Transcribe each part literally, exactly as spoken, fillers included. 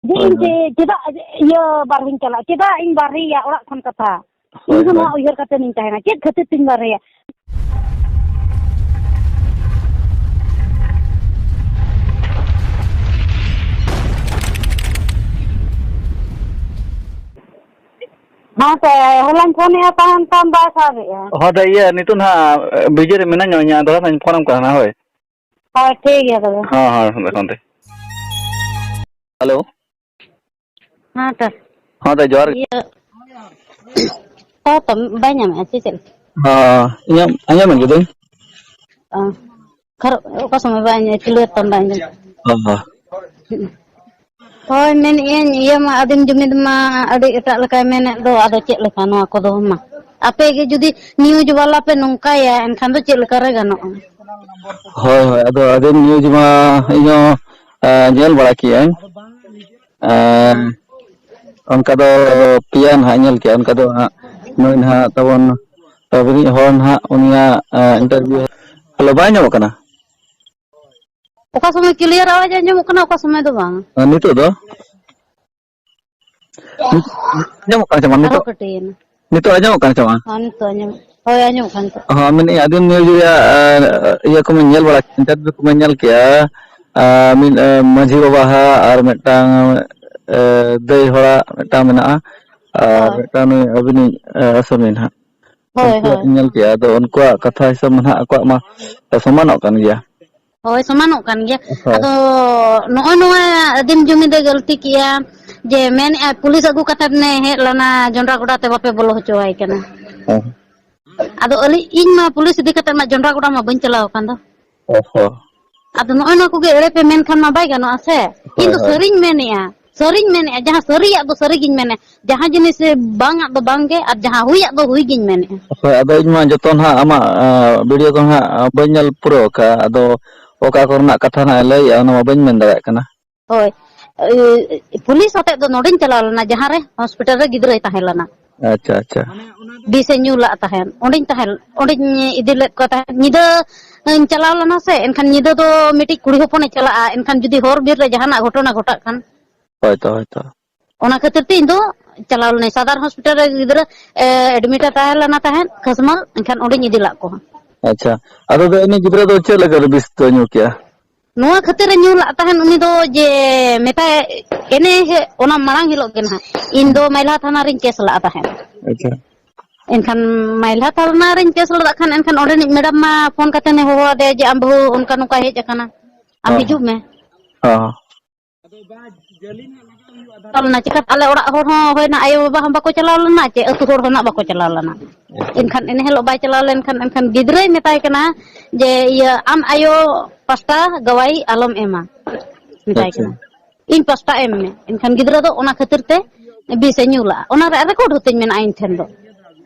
ᱡᱮ ᱦᱳᱭ, ᱤᱧ ᱦᱳᱭ᱾ ᱪᱮ-, ᱪᱮᱫᱟᱜ ᱤᱭᱟᱹ ᱵᱟᱨᱦᱮᱧ ᱪᱟᱞᱟᱜᱼᱟ? ᱪᱮᱫᱟᱜ ᱤᱧ ᱵᱟᱨᱦᱮᱭᱟ ᱚᱲᱟᱜ ᱠᱷᱚᱱ ᱠᱟᱛᱷᱟ? ᱦᱳᱭ, ᱤᱧ ᱫᱚ ᱦᱳᱭ᱾ ᱱᱚᱣᱟ ᱩᱭᱦᱟᱹᱨ ᱠᱟᱛᱮ ᱤᱧ ᱛᱟᱦᱮᱱᱟ, ᱪᱮᱫ ᱠᱷᱟᱹᱛᱤᱨ ᱛᱤᱧ ᱵᱟᱨᱦᱮᱭᱟ? ᱦᱮᱸ ᱥᱮ, ᱦᱚᱞᱟᱧ ᱯᱷᱳᱱᱮᱫᱼᱟ ᱛᱟᱦᱮᱱ ᱠᱷᱟᱱ ᱵᱟᱭ ᱥᱟᱵᱮᱫᱼᱟ᱾ ᱦᱳᱭ, ᱫᱟ, ᱤᱭᱟᱹ, ᱱᱤᱛᱚᱜ ᱱᱟᱦᱟᱜ ᱵᱤᱡᱤ ᱨᱮ ᱢᱮᱱᱟᱧᱟ, ᱤᱧ ᱫᱚᱦᱲᱟ ᱱᱟᱦᱟᱜ ᱤᱧ ᱯᱷᱳᱱᱟᱢ ᱠᱟᱱᱟ ᱦᱟᱸᱜ, ᱦᱳᱭ᱾ ᱦᱳᱭ, ᱴᱷᱤᱠ ᱜᱮᱭᱟ ᱛᱚᱵᱮ᱾ ᱦᱮᱸ, ᱦᱮᱸ, ᱦᱮᱸ, ᱦᱮᱸ᱾ ᱦᱮᱞᱳ᱾ ᱦᱮᱸ ᱛᱚ᱾ ᱦᱮᱸ ᱫᱟ, ᱡᱚᱦᱟᱨ ᱜᱮ᱾ ᱤᱭᱟᱹ, ᱚᱠᱟ ᱛᱟᱢ ᱵᱟᱭ ᱧᱟᱢᱮᱫᱼᱟ ᱥᱮ ᱪᱮᱫ ᱞᱮᱠᱟ? ᱦᱮᱸ, ᱤᱧᱟᱹᱜ ᱟᱸᱡᱚᱢᱮᱫ ᱜᱮ ᱫᱟᱹᱧ᱾ ᱚ, ᱠᱷᱟᱨᱚᱜ, ᱚᱠᱟ ᱥᱚᱢᱚᱭ ᱵᱟᱭ ᱟᱸᱡᱚᱢ, clear ᱛᱟᱢ ᱵᱟᱭ ᱟᱸᱡᱚᱢ᱾ ᱚ, ᱦᱚᱸ᱾ ᱦᱩᱸ᱾ ᱦᱳᱭ, ᱢᱮᱱᱮᱫ ᱟᱹᱧ, ᱤᱭᱟᱹ ᱢᱟ, ᱟᱹᱫᱤᱢ ᱡᱩᱢᱤᱫ ᱢᱟ ᱟᱹᱰᱤ ᱮᱴᱟᱜ ᱞᱮᱠᱟᱭ ᱢᱮᱱᱮᱫ ᱫᱚ, ᱟᱫᱚ ᱪᱮᱫ ᱞᱮᱠᱟ ᱱᱚᱣᱟ ᱠᱚᱫᱚ ᱢᱟ? ᱟᱯᱮ ᱜᱮ ᱡᱩᱫᱤ news ᱵᱟᱞᱟ ᱯᱮ ᱱᱚᱝᱠᱟᱭᱟ, ᱮᱱᱠᱷᱟᱱ ᱫᱚ ᱪᱮᱫ ᱞᱮᱠᱟ ᱨᱮ ᱜᱟᱱᱚᱜᱼᱟ? ᱦᱳᱭ, ᱦᱳᱭ, ᱟᱫᱚ ᱟᱹᱫᱤᱢ news ᱢᱟ ᱤᱧ ᱦᱚᱸ, ᱮ, ᱧᱮᱞ ᱵᱟᱲᱟ ᱠᱮᱜᱼᱟᱹᱧ᱾ ᱮ, ᱚᱱᱠᱟ ᱫᱚ ᱯᱮᱭᱟ ᱱᱟᱦᱟᱜ ᱧᱮᱞ ᱠᱮᱜᱼᱟ, ᱚᱱᱠᱟ ᱫᱚ ᱦᱟᱸᱜ ᱱᱩᱭ ᱱᱟᱦᱟᱜ ᱛᱟᱵᱚᱱ ᱟᱵᱚᱨᱤᱡ ᱦᱚᱲ ᱱᱟᱦᱟᱜ ᱩᱱᱤᱭᱟᱜ, ᱮ, interview᱾ ᱦᱮᱞᱳ, ᱵᱟᱭ ᱟᱸᱡᱚᱢᱚᱜ ᱠᱟᱱᱟ? ᱚᱠᱟ ᱥᱚᱢᱚᱭ clear ᱟᱣᱟᱡ ᱟᱸᱡᱚᱢᱚᱜ ᱠᱟᱱᱟ, ᱚᱠᱟ ᱥᱚᱢᱚᱭ ᱫᱚ ᱵᱟᱝ᱾ ᱟᱨ ᱱᱤᱛᱚᱜ ᱫᱚ? ᱱᱤᱛ-, ᱟᱸᱡᱚᱢᱚᱜ ᱠᱟᱱᱟ ᱥᱮ ᱵᱟᱝ ᱟᱨᱦᱚᱸ ᱱᱤᱛᱚᱜ? ᱠᱟᱹᱴᱤᱭᱮᱱᱟ᱾ ᱱᱤᱛᱚᱜ ᱟᱸᱡᱚᱢᱚᱜ ᱠᱟᱱᱟ ᱥᱮ ᱵᱟᱝ? ᱦᱚᱸ, ᱱᱤᱛᱚᱜ ᱟᱸᱡᱚᱢᱚᱜ, ᱦᱳᱭ, ᱟᱸᱡᱚᱢᱚᱜ ᱠᱟᱱᱟ ᱱᱤᱛᱚᱜ᱾ ᱦᱚᱸ, ᱢᱮᱱᱮᱫ ᱟᱹᱧ, ᱟᱹᱫᱤᱢ news ᱨᱮᱭᱟᱜ, ᱮ, ᱤᱭᱟᱹ ᱠᱚᱢᱟᱧ ᱧᱮᱞ ᱵᱟᱲᱟ ᱠᱮᱫᱟ, interview ᱠᱚᱢᱟᱧ ᱧᱮᱞ ᱠᱮᱜᱼᱟ᱾ ᱮ, ᱢᱤᱫ, ᱮ, ᱢᱟᱹᱡᱷᱤ ᱵᱟᱵᱟ ᱦᱟᱜ ᱟᱨ ᱢᱤᱫᱴᱟᱝ, ᱮ, ᱫᱟᱹᱭ ᱦᱚᱲᱟᱜ ᱢᱤᱫᱴᱟᱝ ᱢᱮᱱᱟᱜᱼᱟ᱾ ᱟᱨ ᱦᱳᱭ᱾ ᱢᱤᱫᱴᱟᱝ ᱱᱩᱭ ᱟᱹᱵᱤᱱᱤᱡ, ᱮ, ᱟᱥᱟᱢᱤ ᱱᱟᱦᱟᱜ᱾ ᱦᱳᱭ, ᱩᱱᱠᱩᱣᱟᱜ ᱦᱳᱭ᱾ ᱤᱧ ᱧᱮᱞ ᱠᱮᱜᱼᱟ᱾ ᱟᱫᱚ ᱩᱱᱠᱩᱣᱟᱜ ᱠᱟᱛᱷᱟ ᱦᱤᱥᱟᱹᱵ ᱢᱟ ᱱᱟᱦᱟᱜ ᱟᱠᱚᱣᱟᱜ ᱢᱟ ᱥᱚᱢᱟᱱᱚᱜ ᱠᱟᱱ ᱜᱮᱭᱟ᱾ ᱦᱳᱭ, ᱥᱚᱢᱟᱱᱚᱜ ᱠᱟᱱ ᱜᱮᱭᱟ᱾ ᱦᱳᱭ᱾ ᱟᱫᱚ ᱱᱚᱜᱼᱚᱭ ᱱᱚᱣᱟ ᱟᱹᱫᱤᱢ ᱡᱩᱢᱤᱫᱮ ᱜᱟᱹᱞᱛᱤ ᱠᱮᱜᱼᱟ ᱡᱮ ᱢᱮᱱᱮᱜᱼᱟᱭ ᱯᱩᱞᱤᱥ ᱟᱹᱜᱩ ᱠᱟᱛᱮᱫ ᱱᱮ ᱦᱮᱡ ᱞᱮᱱᱟ, ᱡᱚᱱᱰᱨᱟ ᱜᱚᱰᱟ ᱛᱮ ᱵᱟᱯᱮ ᱵᱚᱞᱚ ᱦᱚᱪᱚᱣᱟᱭ ᱠᱟᱱᱟ᱾ ᱦᱮᱸ᱾ ᱟᱫᱚ ᱟᱹᱞᱤᱧ, ᱤᱧ ᱢᱟ ᱯᱩᱞᱤᱥ ᱤᱫᱤ ᱠᱟᱛᱮᱫ ᱢᱟ ᱡᱚᱱᱰᱨᱟ ᱜᱚᱰᱟ ᱢᱟ ᱵᱟᱹᱧ ᱪᱟᱞᱟᱣ ᱟᱠᱟᱱ ᱫᱚ᱾ ᱚ ᱦᱚᱸ᱾ ᱟᱫᱚ ᱱᱚᱜᱼᱚᱭ ᱱᱚᱣᱟ ᱠᱚᱜᱮ ᱮᱲᱮ ᱯᱮ ᱢᱮᱱᱠᱷᱟᱱ ᱢᱟ ᱵᱟᱭ ᱜᱟᱱᱚᱜᱼᱟ ᱥᱮ᱾ ᱦᱳᱭ, ᱤᱧ ᱫᱚ ᱦᱳᱭ᱾ ᱥᱟᱹᱨᱤᱧ ᱢᱮᱱᱮᱜᱼᱟ, ᱥᱟᱹᱨᱤᱧ ᱢᱮᱱᱮᱜᱼᱟ, ᱡᱟᱦᱟᱸ ᱥᱟᱹᱨᱤᱭᱟᱜ ᱫᱚ ᱥᱟᱹᱨᱤ ᱜᱤᱧ ᱢᱮᱱᱮᱜᱼᱟ, ᱡᱟᱦᱟᱸ ᱡᱤᱱᱤᱥ ᱵᱟᱝᱟᱜ ᱫᱚ ᱵᱟᱝ ᱜᱮ, ᱟᱨ ᱡᱟᱦᱟᱸ ᱦᱩᱭᱟᱜ ᱫᱚ ᱦᱩᱭ ᱜᱤᱧ ᱢᱮᱱᱮᱜᱼᱟ᱾ ᱦᱳᱭ, ᱟᱫᱚ ᱤᱧ ᱢᱟ ᱡᱚᱛᱚ ᱱᱟᱦᱟᱜ ᱟᱢᱟᱜ, ᱟᱸ, video ᱠᱚ ᱱᱟᱦᱟᱜ ᱵᱟᱹᱧ ᱧᱮᱞ ᱯᱩᱨᱟᱹᱣ ᱟᱠᱟᱫᱼᱟ, ᱟᱫᱚ ᱚᱠᱟ ᱠᱚᱨᱮᱱᱟᱜ ᱠᱟᱛᱷᱟ ᱱᱟᱦᱟᱜ ᱮ ᱞᱟᱹᱭᱮᱜᱼᱟ, ᱚᱱᱟ ᱢᱟ ᱵᱟᱹᱧ ᱢᱮᱱ ᱫᱟᱲᱮᱭᱟᱜ ᱠᱟᱱᱟ᱾ ᱦᱳᱭ, ᱮ, ᱯᱩᱞᱤᱥ ᱟᱛᱮᱫ ᱫᱚ ᱱᱚᱰᱮᱧ ᱪᱟᱞᱟᱣ ᱞᱮᱱᱟ, ᱡᱟᱦᱟᱸ ᱨᱮ ᱦᱚᱥᱯᱤᱴᱟᱞ ᱨᱮ ᱜᱤᱫᱽᱨᱟᱹᱭ ᱛᱟᱦᱮᱸ ᱞᱮᱱᱟ᱾ ᱟᱪᱪᱷᱟ, ᱟᱪᱪᱷᱟ᱾ ᱵᱤᱥ ᱮ ᱧᱩ ᱞᱟᱜ ᱛᱟᱦᱮᱸᱫ, ᱚᱸᱰᱮᱧ ᱛᱟᱦᱮᱸ, ᱚᱸᱰᱮᱧ ᱤᱫᱤ ᱞᱮᱫ ᱠᱚ ᱛᱟᱦᱮᱸᱫ᱾ ᱧᱤᱫᱟᱹᱧ ᱪᱟᱞᱟᱣ ᱞᱮᱱᱟ ᱥᱮ, ᱮᱱᱠᱷᱟᱱ ᱧᱤᱫᱟᱹ ᱫᱚ ᱢᱤᱫᱴᱤᱡ ᱠᱩᱲᱤ ᱦᱚᱯᱚᱱᱮ ᱪᱟᱞᱟᱜᱼᱟ, ᱮᱱᱠᱷᱟᱱ ᱡᱩᱫᱤ ᱦᱚᱨ ᱵᱤᱨ ᱨᱮ ᱡᱟᱦᱟᱱᱟᱜ ᱜᱷᱚᱴᱚᱱᱟ ᱜᱷᱚᱴᱟᱜ ᱠᱷᱟᱱ? ᱦᱳᱭᱛᱚ, ᱦᱳᱭᱛᱚ᱾ ᱚᱱᱟ ᱠᱷᱟᱹᱛᱤᱨ ᱛᱮ ᱤᱧ ᱫᱚ ᱪᱟᱞᱟᱣ ᱞᱮᱱᱟᱹᱧ᱾ ᱥᱟᱫᱟᱨ ᱦᱚᱥᱯᱤᱴᱟᱞ ᱨᱮ ᱜᱤᱫᱽᱨᱟᱹ, ᱮ, ᱮᱰᱢᱤᱴ ᱮ ᱛᱟᱦᱮᱸ ᱞᱮᱱᱟ ᱛᱟᱦᱮᱸᱫ, ᱠᱷᱟᱥᱢᱟᱞ, ᱮᱱᱠᱷᱟᱱ ᱚᱸᱰᱮᱧ ᱤᱫᱤ ᱞᱟᱜ ᱠᱚᱣᱟ᱾ ᱟᱪᱪᱷᱟ, ᱟᱫᱚ ᱫᱚ ᱩᱱᱤ ᱜᱤᱫᱽᱨᱟᱹ ᱫᱚ ᱪᱮᱫ ᱞᱟᱹᱜᱤᱫ ᱵᱤᱥ ᱫᱚ ᱧᱩ ᱠᱮᱜᱼᱟ? ᱱᱚᱣᱟ ᱠᱷᱟᱹᱛᱤᱨ ᱮ ᱧᱩ ᱞᱟᱜ ᱛᱟᱦᱮᱸᱫ, ᱩᱱᱤ ᱫᱚ ᱡᱮ ᱢᱮᱛᱟᱭ, ᱮᱱᱮ ᱦᱮ-, ᱚᱱᱟ ᱢᱟᱲᱟᱝ ᱦᱤᱞᱳᱜ ᱜᱮ ᱱᱟᱦᱟᱜ ᱤᱧ ᱫᱚ ᱢᱟᱭᱞᱟ ᱛᱷᱟᱱᱟ ᱨᱤᱧ ᱠᱮᱥ ᱞᱟᱜ ᱛᱟᱦᱮᱸᱫ᱾ ᱟᱪᱪᱷᱟ᱾ ᱮᱱᱠᱷᱟᱱ ᱢᱟᱭᱞᱟ ᱛᱷᱟᱱᱟ ᱨᱤᱧ ᱠᱮᱥ ᱞᱮᱫᱟ ᱠᱷᱟᱱ, ᱮᱱᱠᱷᱟᱱ ᱚᱸᱰᱮᱱᱤᱡ ᱢᱮᱰᱟᱢ ᱢᱟ ᱯᱷᱳᱱ ᱠᱟᱛᱮ ᱮ ᱦᱚᱦᱚ ᱟᱫᱮᱭᱟ ᱡᱮ, "ᱟᱢ ᱵᱟᱹᱦᱩ ᱚᱱᱠᱟ ᱱᱚᱝᱠᱟ ᱦᱮᱡ ᱟᱠᱟᱱᱟ, ᱟᱢ ᱦᱚᱸ᱾ ᱦᱤᱡᱩᱜ ᱢᱮ᱾" ᱦᱚᱸ᱾ ᱪᱟᱞᱟᱣ ᱞᱮᱱᱟ᱾ ᱪᱮᱠᱟ ᱟᱞᱮ ᱚᱲᱟᱜ ᱦᱚᱲ ᱦᱚᱸ ᱦᱳᱭ ᱱᱟ ᱟᱭᱳ ᱵᱟᱵᱟ ᱦᱚᱸ ᱵᱟᱠᱚ ᱪᱟᱞᱟᱣ ᱞᱮᱱᱟ, ᱪᱮ ᱟᱹᱛᱩ ᱦᱚᱲ ᱦᱚᱸ ᱱᱟᱜ ᱵᱟᱠᱚ ᱪᱟᱞᱟᱣ ᱞᱮᱱᱟ᱾ ᱮᱱᱠᱷᱟᱱ ᱮᱱ ᱦᱤᱞᱳᱜ ᱵᱟᱭ ᱪᱟᱞᱟᱣ ᱞᱮᱱᱠᱷᱟᱱ, ᱮᱱᱠᱷᱟᱱ ᱜᱤᱫᱽᱨᱟᱹᱭ ᱢᱮᱛᱟᱭ ᱠᱟᱱᱟ ᱡᱮ, "ᱤᱭᱟᱹ, ᱟᱢ ᱟᱭᱳ ᱯᱟᱥᱴᱟ ᱜᱟᱣᱟᱭᱤ ᱟᱞᱚᱢ ᱮᱢᱟ," ᱢᱮᱛᱟᱭ ᱟᱪᱪᱷᱟ᱾ ᱠᱟᱱᱟ, "ᱤᱧ ᱯᱟᱥᱴᱟ ᱮᱢ ᱢᱮ᱾" ᱮᱱᱠᱷᱟᱱ ᱜᱤᱫᱽᱨᱟᱹ ᱫᱚ ᱚᱱᱟ ᱠᱷᱟᱹᱛᱤᱨ ᱛᱮ ᱵᱤᱥ ᱮ ᱧᱩ ᱞᱟᱜᱼᱟ᱾ ᱚᱱᱟ ᱨᱮᱭᱟᱜ ᱨᱮᱠᱚᱨᱰ ᱦᱚᱸᱛᱤᱧ ᱢᱮᱱᱟᱜᱼᱟ ᱤᱧ ᱴᱷᱮᱱ ᱫᱚ᱾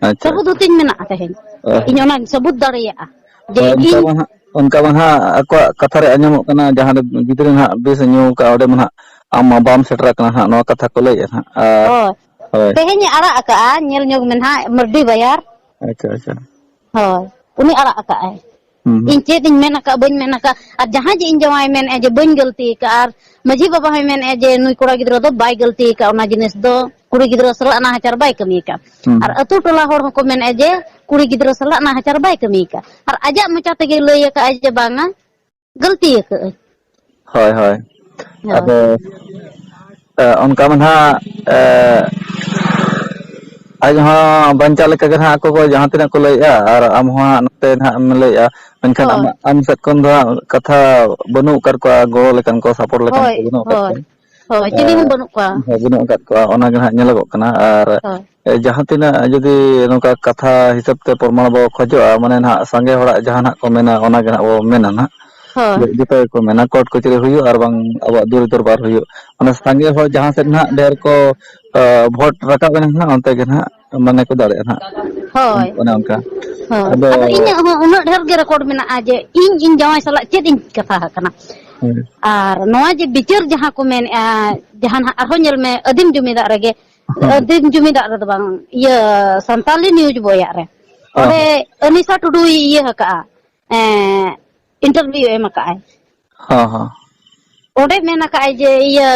ᱟᱪᱪᱷᱟ, ᱥᱟᱹᱵᱩᱫ ᱟᱪᱪᱷᱟ᱾ ᱦᱚᱸᱛᱤᱧ ᱢᱮᱱᱟᱜᱼᱟ ᱛᱮᱦᱮᱧ᱾ ᱚ᱾ ᱤᱧ ᱚᱱᱟᱧ ᱥᱟᱹᱵᱩᱫ ᱫᱟᱲᱮᱭᱟᱜᱼᱟ ᱡᱮ ᱦᱳᱭ, ᱚᱱᱠᱟ ᱤᱧ ᱢᱟ ᱦᱟᱸᱜ, ᱚᱱᱠᱟ ᱢᱟ ᱦᱟᱸᱜ ᱟᱠᱚᱣᱟᱜ ᱠᱟᱛᱷᱟ ᱨᱮ ᱟᱸᱡᱚᱢᱚᱜ ᱠᱟᱱᱟ, ᱡᱟᱦᱟᱸ ᱨᱮ ᱜᱤᱫᱽᱨᱟᱹ ᱦᱟᱸᱜ ᱵᱤᱥ ᱮ ᱧᱩ ᱠᱟᱜᱼᱟ, ᱚᱸᱰᱮ ᱢᱟ ᱦᱟᱸᱜ ᱟᱢ ᱢᱟ ᱵᱟᱢ ᱥᱮᱴᱮᱨ ᱟᱠᱟᱱᱟ ᱦᱟᱸᱜ, ᱱᱚᱣᱟ ᱠᱟᱛᱷᱟ ᱠᱚ ᱞᱟᱹᱭᱮᱫᱼᱟ ᱦᱟᱸᱜ᱾ ᱟᱨ ᱦᱳᱭ᱾ ᱦᱳᱭ᱾ ᱛᱮᱦᱮᱧ ᱮ ᱟᱲᱟᱜ ᱟᱠᱟᱜᱼᱟ, ᱧᱮᱞ ᱧᱚᱜ ᱢᱮ ᱱᱟᱦᱟᱜ, ᱢᱟᱹᱨᱰᱤ ᱵᱟᱭᱟᱨ᱾ ᱟᱪᱪᱷᱟ, ᱟᱪᱪᱷᱟ᱾ ᱦᱳᱭ, ᱩᱱᱤ ᱟᱲᱟᱜ ᱟᱠᱟᱜᱼᱟᱭ᱾ ᱦᱩᱸ, ᱦᱩᱸ᱾ ᱤᱧ ᱪᱮᱫ ᱤᱧ ᱢᱮᱱ ᱟᱠᱟᱫ, ᱵᱟᱹᱧ ᱢᱮᱱ ᱟᱠᱟᱫ, ᱟᱨ ᱡᱟᱦᱟᱸᱭ ᱡᱮ ᱤᱧ ᱡᱟᱶᱟᱭ ᱢᱮᱱᱮᱫᱼᱟ ᱡᱮ ᱵᱟᱹᱧ ᱜᱟᱹᱞᱛᱤ ᱟᱠᱟᱫ, ᱟᱨ ᱢᱟᱹᱡᱷᱤ ᱵᱟᱵᱟ ᱦᱚᱸᱭ ᱢᱮᱱᱮᱫᱼᱟ ᱡᱮ ᱱᱩᱭ ᱠᱚᱲᱟ ᱜᱤᱫᱽᱨᱟᱹ ᱫᱚ ᱵᱟᱭ ᱜᱟᱹᱞᱛᱤ ᱟᱠᱟᱫ, ᱚᱱᱟ ᱡᱤᱱᱤᱥ ᱫᱚ ᱠᱩᱲᱤ ᱜᱤᱫᱽᱨᱟᱹ ᱥᱟᱞᱟᱜ ᱱᱟᱦᱟᱪᱟᱨ ᱵᱟᱭ ᱠᱟᱹᱢᱤ ᱟᱠᱟᱫ᱾ ᱦᱩᱸ᱾ ᱟᱨ ᱟᱹᱛᱩ ᱴᱚᱞᱟ ᱦᱚᱲ ᱦᱚᱸᱠᱚ ᱢᱮᱱᱮᱫᱼᱟ ᱡᱮ ᱠᱩᱲᱤ ᱜᱤᱫᱽᱨᱟᱹ ᱥᱟᱞᱟᱜ ᱱᱟᱦᱟᱪᱟᱨ ᱵᱟᱭ ᱠᱟᱹᱢᱤ ᱟᱠᱟᱫ, ᱟᱨ ᱟᱡᱟᱜ ᱢᱚᱪᱟ ᱛᱮᱜᱮ ᱞᱟᱹᱭ ᱟᱠᱟᱫᱼᱟᱭ ᱡᱮ ᱵᱟᱝᱟ, ᱜᱟᱹᱞᱛᱤ ᱟᱠᱟᱫᱼᱟᱹᱧ᱾ ᱦᱳᱭ, ᱦᱳᱭ᱾ ᱦᱳᱭ᱾ ᱟᱫᱚ, ᱮ, ᱚᱱᱠᱟ ᱢᱟ ᱱᱟᱦᱟᱜ, ᱮ, ᱟᱡ ᱦᱚᱸ ᱵᱟᱧᱪᱟᱣ ᱞᱮᱠᱟ ᱜᱮ ᱱᱟᱦᱟᱜ ᱟᱠᱚ ᱠᱚ ᱡᱟᱦᱟᱸ ᱛᱤᱱᱟᱹᱜ ᱠᱚ ᱞᱟᱹᱭᱮᱫᱼᱟ, ᱟᱨ ᱟᱢ ᱦᱚᱸ ᱦᱟᱸᱜ ᱱᱚᱛᱮ ᱱᱟᱦᱟᱜ ᱮᱢ ᱞᱟᱹᱭᱮᱫᱼᱟ, ᱢᱮᱱᱠᱷᱟᱱ ᱦᱳᱭ᱾ ᱟᱢᱟᱜ, ᱟᱢ ᱥᱮᱫ ᱠᱷᱚᱱ ᱫᱚ ᱦᱟᱸᱜ ᱠᱟᱛᱷᱟ ᱵᱟᱹᱱᱩᱜ ᱟᱠᱟᱫ ᱠᱚᱣᱟ, ᱜᱚᱲᱚ ᱞᱮᱠᱟᱱ ᱠᱚ, ᱥᱟᱯᱳᱨᱴ ᱞᱮᱠᱟᱱ ᱠᱚ ᱦᱳᱭ, ᱵᱟᱹᱱᱩᱜ ᱟᱠᱟᱫ ᱦᱳᱭ, ᱠᱚᱣᱟ᱾ ᱦᱳᱭ, ᱮ, ᱪᱤᱞᱤ ᱦᱚᱸ ᱵᱟᱹᱱᱩᱜ ᱠᱚᱣᱟ᱾ ᱦᱳᱭ, ᱵᱟᱹᱱᱩᱜ ᱟᱠᱟᱫ ᱠᱚᱣᱟ, ᱚᱱᱟ ᱜᱮ ᱱᱟᱦᱟᱜ ᱧᱮᱞᱚᱜᱚᱜ ᱠᱟᱱᱟ᱾ ᱟᱨ ᱦᱳᱭ᱾ ᱮ, ᱡᱟᱦᱟᱸ ᱛᱤᱱᱟᱹᱜ ᱡᱩᱫᱤ ᱱᱚᱝᱠᱟ ᱠᱟᱛᱷᱟ ᱦᱤᱥᱟᱹᱵ ᱛᱮ ᱯᱨᱚᱢᱟᱬ ᱵᱚ ᱠᱷᱚᱡᱚᱜᱼᱟ, ᱢᱟᱱᱮ ᱱᱟᱦᱟᱜ ᱥᱟᱸᱜᱮ ᱦᱚᱲᱟᱜ ᱡᱟᱦᱟᱸ ᱱᱟᱦᱟᱜ ᱠᱚ ᱢᱮᱱᱟ, ᱚᱱᱟ ᱜᱮ ᱱᱟᱦᱟᱜ ᱵᱚ ᱢᱮᱱᱟ ᱱᱟᱦᱟᱜ᱾ ᱦᱳᱭ᱾ ᱡᱚᱛᱚ ᱜᱮᱠᱚ ᱢᱮᱱᱟ, ᱠᱳᱨᱴ ᱠᱚᱪᱟᱹᱨᱤ ᱦᱩᱭᱩᱜ ᱟᱨ ᱵᱟᱝ ᱟᱵᱚᱣᱟᱜ ᱫᱩᱣᱟᱹᱨ ᱫᱚᱨᱵᱟᱨ ᱦᱩᱭᱩᱜ᱾ ᱚᱱᱟ ᱥᱟᱸᱜᱮ ᱦᱚᱲ ᱡᱟᱦᱟᱸ ᱥᱮᱫ ᱱᱟᱦᱟᱜ ᱰᱷᱮᱨ ᱠᱚ, ᱟ, ᱵᱷᱳᱴ ᱨᱟᱠᱟᱵ ᱮᱱᱟ ᱱᱟᱦᱟᱜ, ᱚᱱᱛᱮ ᱜᱮ ᱱᱟᱦᱟᱜ ᱢᱟᱱᱮ ᱠᱚ ᱫᱟᱲᱮᱭᱟᱜᱼᱟ ᱱᱟᱦᱟᱜ᱾ ᱦᱳᱭ᱾ ᱚᱱᱮ ᱚᱱᱠᱟ᱾ ᱦᱳᱭ᱾ ᱟᱫᱚ ᱟᱫᱚ ᱤᱧᱟᱹᱜ ᱦᱚᱸ ᱩᱱᱟᱹᱜ ᱰᱷᱮᱨ ᱜᱮ ᱨᱮᱠᱚᱨᱰ ᱢᱮᱱᱟᱜᱼᱟ ᱡᱮ ᱤᱧ, ᱤᱧ ᱡᱟᱶᱟᱭ ᱥᱟᱞᱟᱜ ᱪᱮᱫ ᱤᱧ ᱠᱟᱛᱷᱟ ᱟᱠᱟᱱᱟ᱾ ᱦᱳᱭ᱾ ᱟᱨ ᱱᱚᱣᱟ ᱡᱮ ᱵᱤᱪᱟᱹᱨ ᱡᱟᱦᱟᱸ ᱠᱚ ᱢᱮᱱᱮᱫᱼᱟ, ᱡᱟᱦᱟᱸ ᱱᱟᱦᱟᱜ ᱟᱨᱦᱚᱸ ᱧᱮᱞ ᱢᱮ, ᱟᱹᱫᱤᱢ ᱡᱩᱢᱤᱫᱟᱜ ᱨᱮᱜᱮ, ᱦᱮᱸ᱾ ᱟᱹᱫᱤᱢ ᱡᱩᱢᱤᱫᱟᱜ ᱨᱮᱫᱚ ᱵᱟᱝ, ᱤᱭᱟᱹ, ᱥᱟᱱᱛᱟᱞᱤ ᱱᱤᱭᱩᱡᱽ ᱵᱚᱭᱟᱜ ᱨᱮ, ᱦᱮᱸ, ᱚᱸᱰᱮ ᱦᱮᱸ᱾ ᱟᱹᱱᱤᱥᱟ ᱴᱩᱰᱩᱭ ᱤᱭᱟᱹ ᱟᱠᱟᱜᱼᱟ, ᱮᱸ, ᱤᱱᱴᱟᱨᱵᱷᱤᱭᱩ ᱮᱢ ᱟᱠᱟᱜᱼᱟᱭ᱾ ᱦᱮᱸ, ᱦᱮᱸ᱾ ᱚᱸᱰᱮ ᱢᱮᱱ ᱟᱠᱟᱜᱼᱟᱭ ᱡᱮ, ᱤᱭᱟᱹ,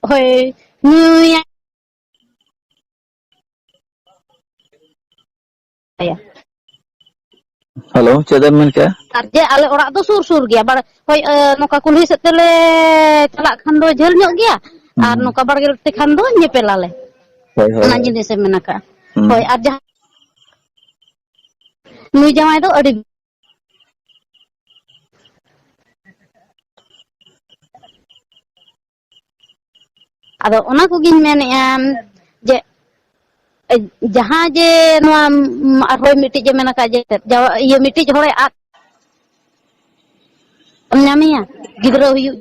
ᱦᱳᱭ, ᱧᱩᱭᱟ᱾ ᱦᱮᱞᱳ, ᱪᱮᱫ ᱮᱢ ᱢᱮᱱ ᱠᱮᱜᱼᱟ? ᱟᱨ ᱡᱮ ᱟᱞᱮ ᱚᱲᱟᱜ ᱫᱚ ᱥᱩᱨ ᱥᱩᱨ ᱜᱮᱭᱟ, ᱵᱟᱲ-, ᱦᱳᱭ, ᱮ, ᱱᱚᱝᱠᱟ ᱠᱩᱞᱦᱤ ᱥᱮᱫ ᱛᱮᱞᱮ ᱪᱟᱞᱟᱜ ᱠᱷᱟᱱ ᱫᱚ ᱡᱷᱟᱹᱞ ᱧᱚᱜ ᱜᱮᱭᱟ, ᱦᱩᱸ, ᱟᱨ ᱦᱩᱸ᱾ ᱱᱚᱝᱠᱟ ᱵᱟᱲᱜᱮ ᱛᱮᱠᱷᱟᱱ ᱫᱚ ᱧᱮᱯᱮᱞᱟᱞᱮ᱾ ᱦᱳᱭ, ᱦᱳᱭ, ᱚᱱᱟ ᱦᱳᱭ᱾ ᱡᱤᱱᱤᱥᱮ ᱢᱮᱱ ᱟᱠᱟᱜᱼᱟ᱾ ᱦᱩᱸ᱾ ᱦᱳᱭ, ᱟᱨ ᱡᱟᱦᱟᱸ ᱱᱩᱭ ᱡᱟᱶᱟᱭ ᱫᱚ ᱟᱹᱰᱤ ᱟᱫᱚ ᱚᱱᱟ ᱠᱚᱜᱮᱧ ᱢᱮᱱᱮᱫᱼᱟ ᱡᱮ, ᱡᱟᱦᱟᱸ ᱡᱮ ᱱᱚᱣᱟ, ᱩᱢ, ᱟᱨᱦᱚᱸ ᱢᱤᱫᱴᱤᱡ ᱮ ᱢᱮᱱ ᱟᱠᱟᱫ ᱡᱮ, ᱡᱟᱣ-, ᱤᱭᱟᱹ, ᱢᱤᱫᱴᱤᱡ ᱦᱚᱲᱮ ᱟᱫ, ᱧᱟᱢᱮᱭᱟ, ᱜᱤᱫᱽᱨᱟᱹ ᱦᱩᱭᱩᱜ᱾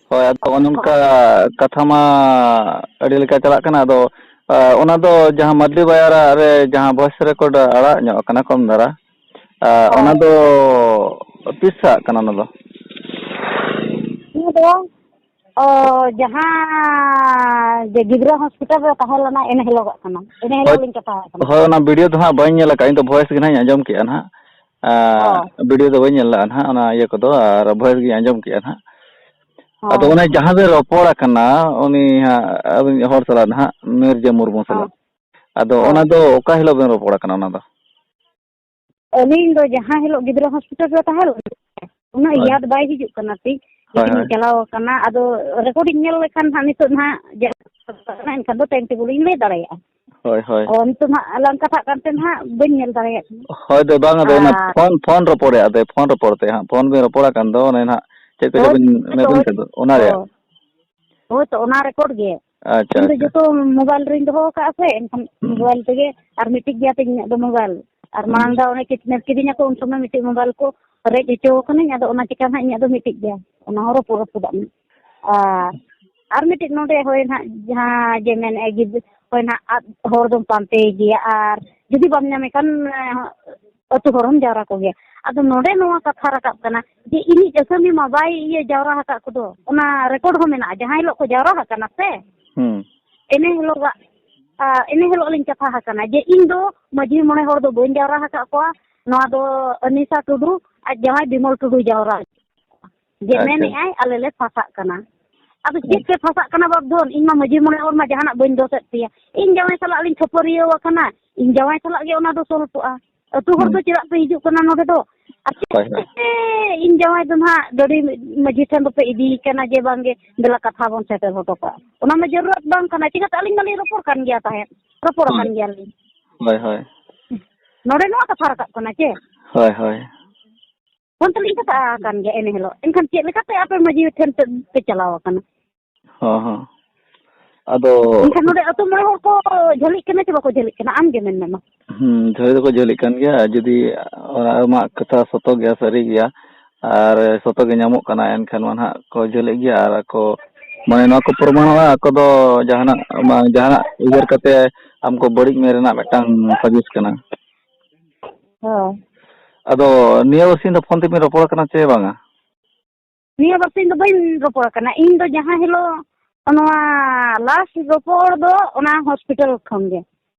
ᱦᱳᱭ, ᱟᱫᱚ ᱚᱱᱮ ᱚᱱᱠᱟ ᱠᱟᱛᱷᱟ ᱢᱟ ᱟᱹᱰᱤ ᱞᱮᱠᱟ ᱪᱟᱞᱟᱜ ᱠᱟᱱᱟ᱾ ᱟᱫᱚ, ᱟ, ᱚᱱᱟ ᱫᱚ ᱡᱟᱦᱟᱸ ᱢᱟᱹᱨᱰᱤ ᱵᱟᱭᱟᱨᱟᱜ ᱨᱮ ᱡᱟᱦᱟᱸ voice record ᱟᱲᱟᱜ ᱧᱚᱜ ᱟᱠᱟᱱᱟ ᱠᱚᱢ ᱫᱷᱟᱨᱟ, ᱟ, ᱚᱱᱟ ᱦᱳᱭ᱾ ᱫᱚ ᱛᱤᱥ ᱟᱜ ᱠᱟᱱᱟ ᱚᱱᱟ ᱫᱚ? ᱱᱤᱭᱟᱹ ᱫᱚ, ᱚ, ᱡᱟᱦᱟᱸ ᱡᱮ ᱜᱤᱫᱽᱨᱟᱹ hospital ᱨᱮ ᱛᱟᱦᱮᱸ ᱞᱮᱱᱟ, ᱮᱱ ᱦᱤᱞᱳᱜᱟᱜ ᱠᱟᱱᱟ᱾ ᱮᱱ ᱦᱤᱞᱳᱜ ᱦᱳᱭ, ᱞᱤᱧ ᱠᱟᱛᱷᱟ ᱟᱠᱟᱱᱟ᱾ ᱦᱳᱭ, ᱚᱱᱟ video ᱫᱚ ᱦᱟᱸᱜ ᱵᱟᱹᱧ ᱧᱮᱞ ᱟᱠᱟᱫᱼᱟ, ᱤᱧ ᱫᱚ voice ᱜᱮ ᱦᱟᱸᱜ ᱤᱧ ᱟᱸᱡᱚᱢ ᱠᱮᱜᱼᱟ ᱱᱟᱦᱟᱜ᱾ ᱚ᱾ ᱟᱸ, video ᱫᱚ ᱵᱟᱹᱧ ᱧᱮᱞ ᱞᱮᱜᱼᱟ ᱱᱟᱦᱟᱜ, ᱚᱱᱟ ᱤᱭᱟᱹ ᱠᱚᱫᱚ, ᱟᱨ voice ᱜᱤᱧ ᱟᱸᱡᱚᱢ ᱠᱮᱜᱼᱟ ᱱᱟᱦᱟᱜ᱾ ᱟᱫᱚ ᱦᱚᱸ, ᱚᱱᱮ ᱦᱚᱸ᱾ ᱡᱟᱦᱟᱸ ᱵᱮᱱ ᱨᱚᱯᱚᱲ ᱟᱠᱟᱱᱟ, ᱩᱱᱤ ᱦᱟᱸᱜ, ᱟᱹᱵᱤᱱ ᱦᱚᱲ ᱥᱟᱞᱟᱜ ᱱᱟᱦᱟᱜ, ᱢᱤᱨᱡᱟᱹ ᱢᱩᱨᱢᱩ ᱦᱚᱸ, ᱥᱟᱞᱟᱜ᱾ ᱟᱫᱚ ᱚᱱᱟ ᱦᱳᱭ᱾ ᱫᱚ ᱚᱠᱟ ᱦᱤᱞᱳᱜ ᱵᱮᱱ ᱨᱚᱯᱚᱲ ᱟᱠᱟᱱᱟ ᱚᱱᱟ ᱫᱚ? ᱟᱹᱞᱤᱧ ᱫᱚ ᱡᱟᱦᱟᱸ ᱦᱤᱞᱳᱜ ᱜᱤᱫᱽᱨᱟᱹ hospital ᱨᱮ ᱛᱟᱦᱮᱸ ᱞᱮᱱᱟ, ᱩᱱᱟᱹᱜ ᱦᱳᱭ᱾ ᱭᱟᱫ ᱵᱟᱭ ᱦᱤᱡᱩᱜ ᱠᱟᱱᱟ ᱛᱤᱧ, ᱦᱳᱭ, ᱞᱮᱠᱤᱱ ᱦᱳᱭ᱾ ᱪᱟᱞᱟᱣ ᱟᱠᱟᱱᱟ᱾ ᱟᱫᱚ record ᱤᱧ ᱧᱮᱞ ᱞᱮᱠᱷᱟᱱ ᱦᱟᱸᱜ ᱱᱤᱛᱚᱜ ᱱᱟᱦᱟᱜ ᱡᱟ-, ᱮᱱᱠᱷᱟᱱ ᱫᱚ time table ᱤᱧ ᱞᱟᱹᱭ ᱫᱟᱲᱮᱭᱟᱜᱼᱟ᱾ ᱦᱳᱭ, ᱦᱳᱭ᱾ ᱚ, ᱱᱤᱛᱚᱜ ᱱᱟᱦᱟᱜ ᱞᱟᱝ ᱠᱟᱛᱷᱟᱜ ᱠᱟᱱ ᱛᱮ ᱱᱟᱦᱟᱜ ᱵᱟᱹᱧ ᱧᱮᱞ ᱫᱟᱲᱮᱭᱟᱜ ᱠᱟᱱᱟ᱾ ᱦᱳᱭ ᱫᱚ ᱵᱟᱝ, ᱟᱫᱚ ᱚᱱᱟ ᱟᱨ phone, phone ᱨᱚᱯᱚᱲᱮ, ᱟᱫᱚ phone ᱨᱚᱯᱚᱲ ᱛᱮ ᱦᱟᱸᱜ, phone ᱵᱤᱱ ᱨᱚᱯᱚᱲ ᱟᱠᱟᱱ ᱫᱚ, ᱚᱱᱮ ᱱᱟᱦᱟᱜ ᱪᱮᱫ ᱠᱚᱪᱚ ᱦᱳᱭ, ᱵᱤᱱ ᱦᱳᱭ, ᱢᱮᱱ ᱦᱳᱭ᱾ ᱠᱮᱫ ᱫᱚ, ᱚᱱᱟ ᱨᱮᱭᱟᱜ᱾ ᱦᱳᱭ᱾ ᱦᱳᱭ ᱛᱚ, ᱚᱱᱟ record ᱜᱮ᱾ ᱟᱪᱪᱷᱟ, ᱤᱧ ᱫᱚ ᱟᱪᱪᱷᱟ᱾ ᱡᱚᱛᱚ mobile ᱨᱤᱧ ᱫᱚᱦᱚ ᱟᱠᱟᱫᱼᱟ ᱥᱮ, ᱮᱱᱠᱷᱟᱱ ᱦᱩᱸ᱾ Mobile ᱛᱮᱜᱮ, ᱟᱨ ᱢᱤᱫᱴᱤᱡ ᱜᱮᱭᱟ ᱛᱤᱧ ᱤᱧᱟᱹᱜ ᱫᱚ mobile᱾ ᱟᱨ ᱦᱩᱸ᱾ ᱢᱟᱲᱟᱝ ᱫᱷᱟᱣ ᱚᱱᱮ kidnap ᱠᱤᱫᱤᱧᱟ ᱠᱚ, ᱩᱱ ᱥᱚᱢᱚᱭ ᱢᱤᱫᱴᱤᱡ mobile ᱠᱚ ᱨᱮᱡ ᱦᱚᱪᱚ ᱟᱠᱟᱱᱟᱹᱧ, ᱟᱫᱚ ᱚᱱᱟ ᱪᱤᱠᱟ ᱱᱟᱦᱟᱜ ᱤᱧᱟᱹᱜ ᱫᱚ ᱢᱤᱫᱴᱤᱡ ᱜᱮᱭᱟ, ᱚᱱᱟ ᱦᱚᱸ ᱨᱟᱹᱯᱩᱫ ᱨᱟᱹᱯᱩᱫᱟᱜ ᱢᱮ᱾ ᱟᱨ, ᱟᱨ ᱢᱤᱫᱴᱤᱡ ᱱᱚᱰᱮ ᱦᱳᱭ ᱱᱟᱦᱟᱜ ᱡᱟᱦᱟᱸ ᱡᱮ ᱢᱮᱱᱮᱫᱼᱟ ᱜᱤᱫᱽ-, ᱦᱳᱭ ᱱᱟᱦᱟᱜ ᱟᱫ ᱦᱚᱲ ᱫᱚᱢ ᱯᱟᱱᱛᱮᱭ ᱜᱮᱭᱟ, ᱟᱨ ᱡᱩᱫᱤ ᱵᱟᱢ ᱧᱟᱢᱮ ᱠᱷᱟᱱ, ᱟᱹᱛᱩ ᱦᱚᱲᱮᱢ ᱡᱟᱣᱨᱟ ᱠᱚᱜᱮᱭᱟ᱾ ᱟᱫᱚ ᱱᱚᱰᱮ ᱱᱚᱣᱟ ᱠᱟᱛᱷᱟ ᱨᱟᱠᱟᱵ ᱠᱟᱱᱟ ᱡᱮ ᱤᱧᱤᱡ ᱟᱹᱥᱟᱹᱢᱤ ᱢᱟ ᱵᱟᱭ ᱤᱭᱟᱹ ᱡᱟᱣᱨᱟ ᱟᱠᱟᱫ ᱠᱚᱫᱚ, ᱚᱱᱟ record ᱦᱚᱸ ᱢᱮᱱᱟᱜᱼᱟ, ᱡᱟᱦᱟᱸ ᱦᱤᱞᱳᱜ ᱠᱚ ᱡᱟᱣᱨᱟ ᱟᱠᱟᱱᱟ ᱥᱮ, ᱦᱩᱸ᱾ ᱮᱱᱮ ᱦᱤᱞᱳᱜᱟᱜ, ᱟ, ᱮᱱᱮ ᱦᱤᱞᱳᱜ ᱞᱤᱧ ᱠᱟᱛᱷᱟ ᱟᱠᱟᱱᱟ ᱡᱮ ᱤᱧ ᱫᱚ ᱢᱟᱹᱡᱷᱤ ᱢᱚᱬᱮ ᱦᱚᱲ ᱫᱚ ᱵᱟᱹᱧ ᱡᱟᱣᱨᱟ ᱟᱠᱟᱫ ᱠᱚᱣᱟ, ᱱᱚᱣᱟ ᱫᱚ ᱟᱱᱤᱥᱟ ᱴᱩᱰᱩ ᱟᱡ ᱡᱟᱶᱟᱭ ᱵᱤᱢᱚᱞ ᱴᱩᱰᱩᱭ ᱡᱟᱣᱨᱟ, ᱡᱮ ᱟᱪᱪᱷᱟ᱾ ᱢᱮᱱᱮᱫᱼᱟᱭ ᱟᱞᱮ ᱞᱮ ᱯᱷᱟᱸᱥᱟᱜ ᱠᱟᱱᱟ᱾ ᱟᱫᱚ ᱪᱮᱫ ᱯᱮ ᱯᱷᱟᱥᱟᱜ ᱠᱟᱱᱟ ᱵᱟᱯ ᱫᱷᱚᱱ? ᱤᱧ ᱢᱟ ᱢᱟᱹᱡᱷᱤ ᱢᱚᱬᱮ ᱦᱚᱲ ᱢᱟ ᱡᱟᱦᱟᱱᱟᱜ ᱵᱟᱹᱧ ᱫᱳᱥᱮᱫ ᱯᱮᱭᱟ᱾ ᱤᱧ ᱡᱟᱶᱟᱭ ᱥᱟᱞᱟᱜ ᱞᱤᱧ ᱠᱷᱟᱹᱯᱟᱹᱨᱤᱭᱟᱹᱣ ᱟᱠᱟᱱᱟ, ᱤᱧ ᱡᱟᱶᱟᱭ ᱥᱟᱞᱟᱜ ᱜᱮ ᱚᱱᱟ ᱫᱚ ᱥᱚᱞᱵᱷᱚᱜᱼᱟ᱾ ᱟᱹᱛᱩ ᱦᱚᱲ ᱫᱚ ᱪᱮᱫᱟᱜ ᱯᱮ ᱦᱤᱡᱩᱜ ᱠᱟᱱᱟ ᱱᱚᱰᱮ ᱫᱚ? ᱟᱨ ᱦᱳᱭ, ᱦᱳᱭ᱾ ᱪᱮᱫ ᱤᱧ ᱡᱟᱶᱟᱭ ᱫᱚ ᱱᱟᱦᱟᱜ ᱰᱟᱹᱰᱤ ᱢᱟᱹᱡᱷᱤ ᱴᱷᱮᱱ ᱫᱚᱯᱮ ᱤᱫᱤᱭᱮ ᱠᱟᱱᱟ ᱡᱮ ᱵᱟᱝᱜᱮ ᱫᱮᱞᱟ ᱠᱟᱛᱷᱟ ᱵᱚᱱ ᱥᱮᱴᱮᱨ ᱦᱚᱴᱚ ᱠᱟᱜᱼᱟ? ᱚᱱᱟ ᱢᱟ ᱡᱟᱹᱨᱩᱲᱟᱛ ᱵᱟᱝ ᱠᱟᱱᱟ᱾ ᱪᱤᱠᱟᱹᱛᱮ ᱟᱹᱞᱤᱧ ᱢᱟᱞᱤᱧ ᱨᱚᱯᱚᱲ ᱠᱟᱱ ᱜᱮᱭᱟ ᱛᱟᱦᱮᱸᱫ, ᱨᱚᱯᱚᱲ ᱦᱳᱭ᱾ ᱟᱠᱟᱱ ᱜᱮᱭᱟᱞᱤᱧ᱾ ᱦᱳᱭ, ᱦᱳᱭ᱾ ᱱᱚᱰᱮ ᱱᱚᱣᱟ ᱠᱟᱛᱷᱟ ᱨᱟᱠᱟᱵ ᱠᱟᱱᱟ ᱪᱮ? ᱦᱳᱭ, ᱦᱳᱭ᱾ ᱯᱷᱳᱱ ᱛᱮᱞᱤᱧ ᱠᱟᱛᱷᱟ ᱟᱠᱟᱱ ᱜᱮᱭᱟ ᱮᱱ ᱦᱤᱞᱳᱜ᱾ ᱮᱱᱠᱷᱟᱱ ᱪᱮᱫ ᱞᱮᱠᱟᱛᱮ ᱟᱯᱮ ᱢᱟᱹᱡᱷᱤ ᱴᱷᱮᱱ ᱯᱮ, ᱯᱮ ᱪᱟᱞᱟᱣ ᱟᱠᱟᱱᱟ? ᱦᱚᱸ, ᱦᱚᱸ᱾ ᱟᱫᱚ ᱮᱱᱠᱷᱟᱱ ᱱᱚᱰᱮ ᱟᱹᱛᱩ ᱢᱚᱬᱮ ᱦᱚᱲ ᱠᱚ ᱡᱷᱟᱹᱞᱤᱜ ᱠᱟᱱᱟ ᱪᱮ ᱵᱟᱠᱚ ᱡᱷᱟᱹᱞᱤᱜ ᱠᱟᱱᱟ? ᱟᱢ ᱜᱮ ᱢᱮᱱ ᱢᱮ ᱢᱟ᱾ ᱦᱩᱸ, ᱡᱷᱟᱹᱞᱤ ᱫᱚᱠᱚ ᱡᱷᱟᱹᱞᱤᱜ ᱠᱟᱱ ᱜᱮᱭᱟ᱾ ᱡᱩᱫᱤ ᱚᱱᱟ ᱟᱢᱟᱜ ᱠᱟᱛᱷᱟ ᱥᱚᱛᱚ ᱜᱮᱭᱟ, ᱥᱟᱹᱨᱤ ᱜᱮᱭᱟ, ᱟᱨ ᱥᱚᱛᱚ ᱜᱮ ᱧᱟᱢᱚᱜ ᱠᱟᱱᱟ, ᱮᱱᱠᱷᱟᱱ ᱢᱟ ᱱᱟᱦᱟᱜ ᱠᱚ ᱡᱷᱟᱹᱞᱤᱜ ᱜᱮᱭᱟ᱾ ᱟᱨ ᱟᱠᱚ, ᱢᱟᱱᱮ, ᱱᱚᱣᱟ ᱠᱚ ᱯᱨᱚᱢᱟᱱᱚᱜᱼᱟ, ᱟᱠᱚ ᱫᱚ ᱡᱟᱦᱟᱱᱟᱜ, ᱢᱟ, ᱡᱟᱦᱟᱱᱟᱜ ᱩᱭᱦᱟᱹᱨ ᱠᱟᱛᱮ ᱟᱢ ᱠᱚ ᱵᱟᱹᱲᱤᱡ ᱢᱮ ᱨᱮᱱᱟᱜ ᱢᱤᱫᱴᱟᱝ ᱥᱟᱡᱮᱥ ᱠᱟᱱᱟ᱾ ᱦᱳᱭ᱾ ᱟᱫᱚ ᱱᱤᱭᱟᱹ ᱵᱟᱨᱥᱤᱧ ᱫᱚ ᱯᱷᱳᱱ ᱛᱮᱵᱤᱱ ᱨᱚᱯᱚᱲ ᱠᱟᱱᱟ ᱪᱮ ᱵᱟᱝᱟ? ᱱᱤᱭᱟᱹ ᱵᱟᱨᱥᱤᱧ ᱫᱚ ᱵᱟᱹᱧ ᱨᱚᱯᱚᱲ ᱠᱟᱱᱟ᱾ ᱤᱧ ᱫᱚ ᱡᱟᱦᱟᱸ ᱦᱤᱞᱳᱜ ᱱᱚᱣᱟ ᱞᱟᱥᱴ ᱨᱚᱯᱚᱲ ᱫᱚ ᱚᱱᱟ ᱦᱚᱥᱯᱤᱴᱟᱞ ᱠᱷᱚᱱ ᱜᱮ᱾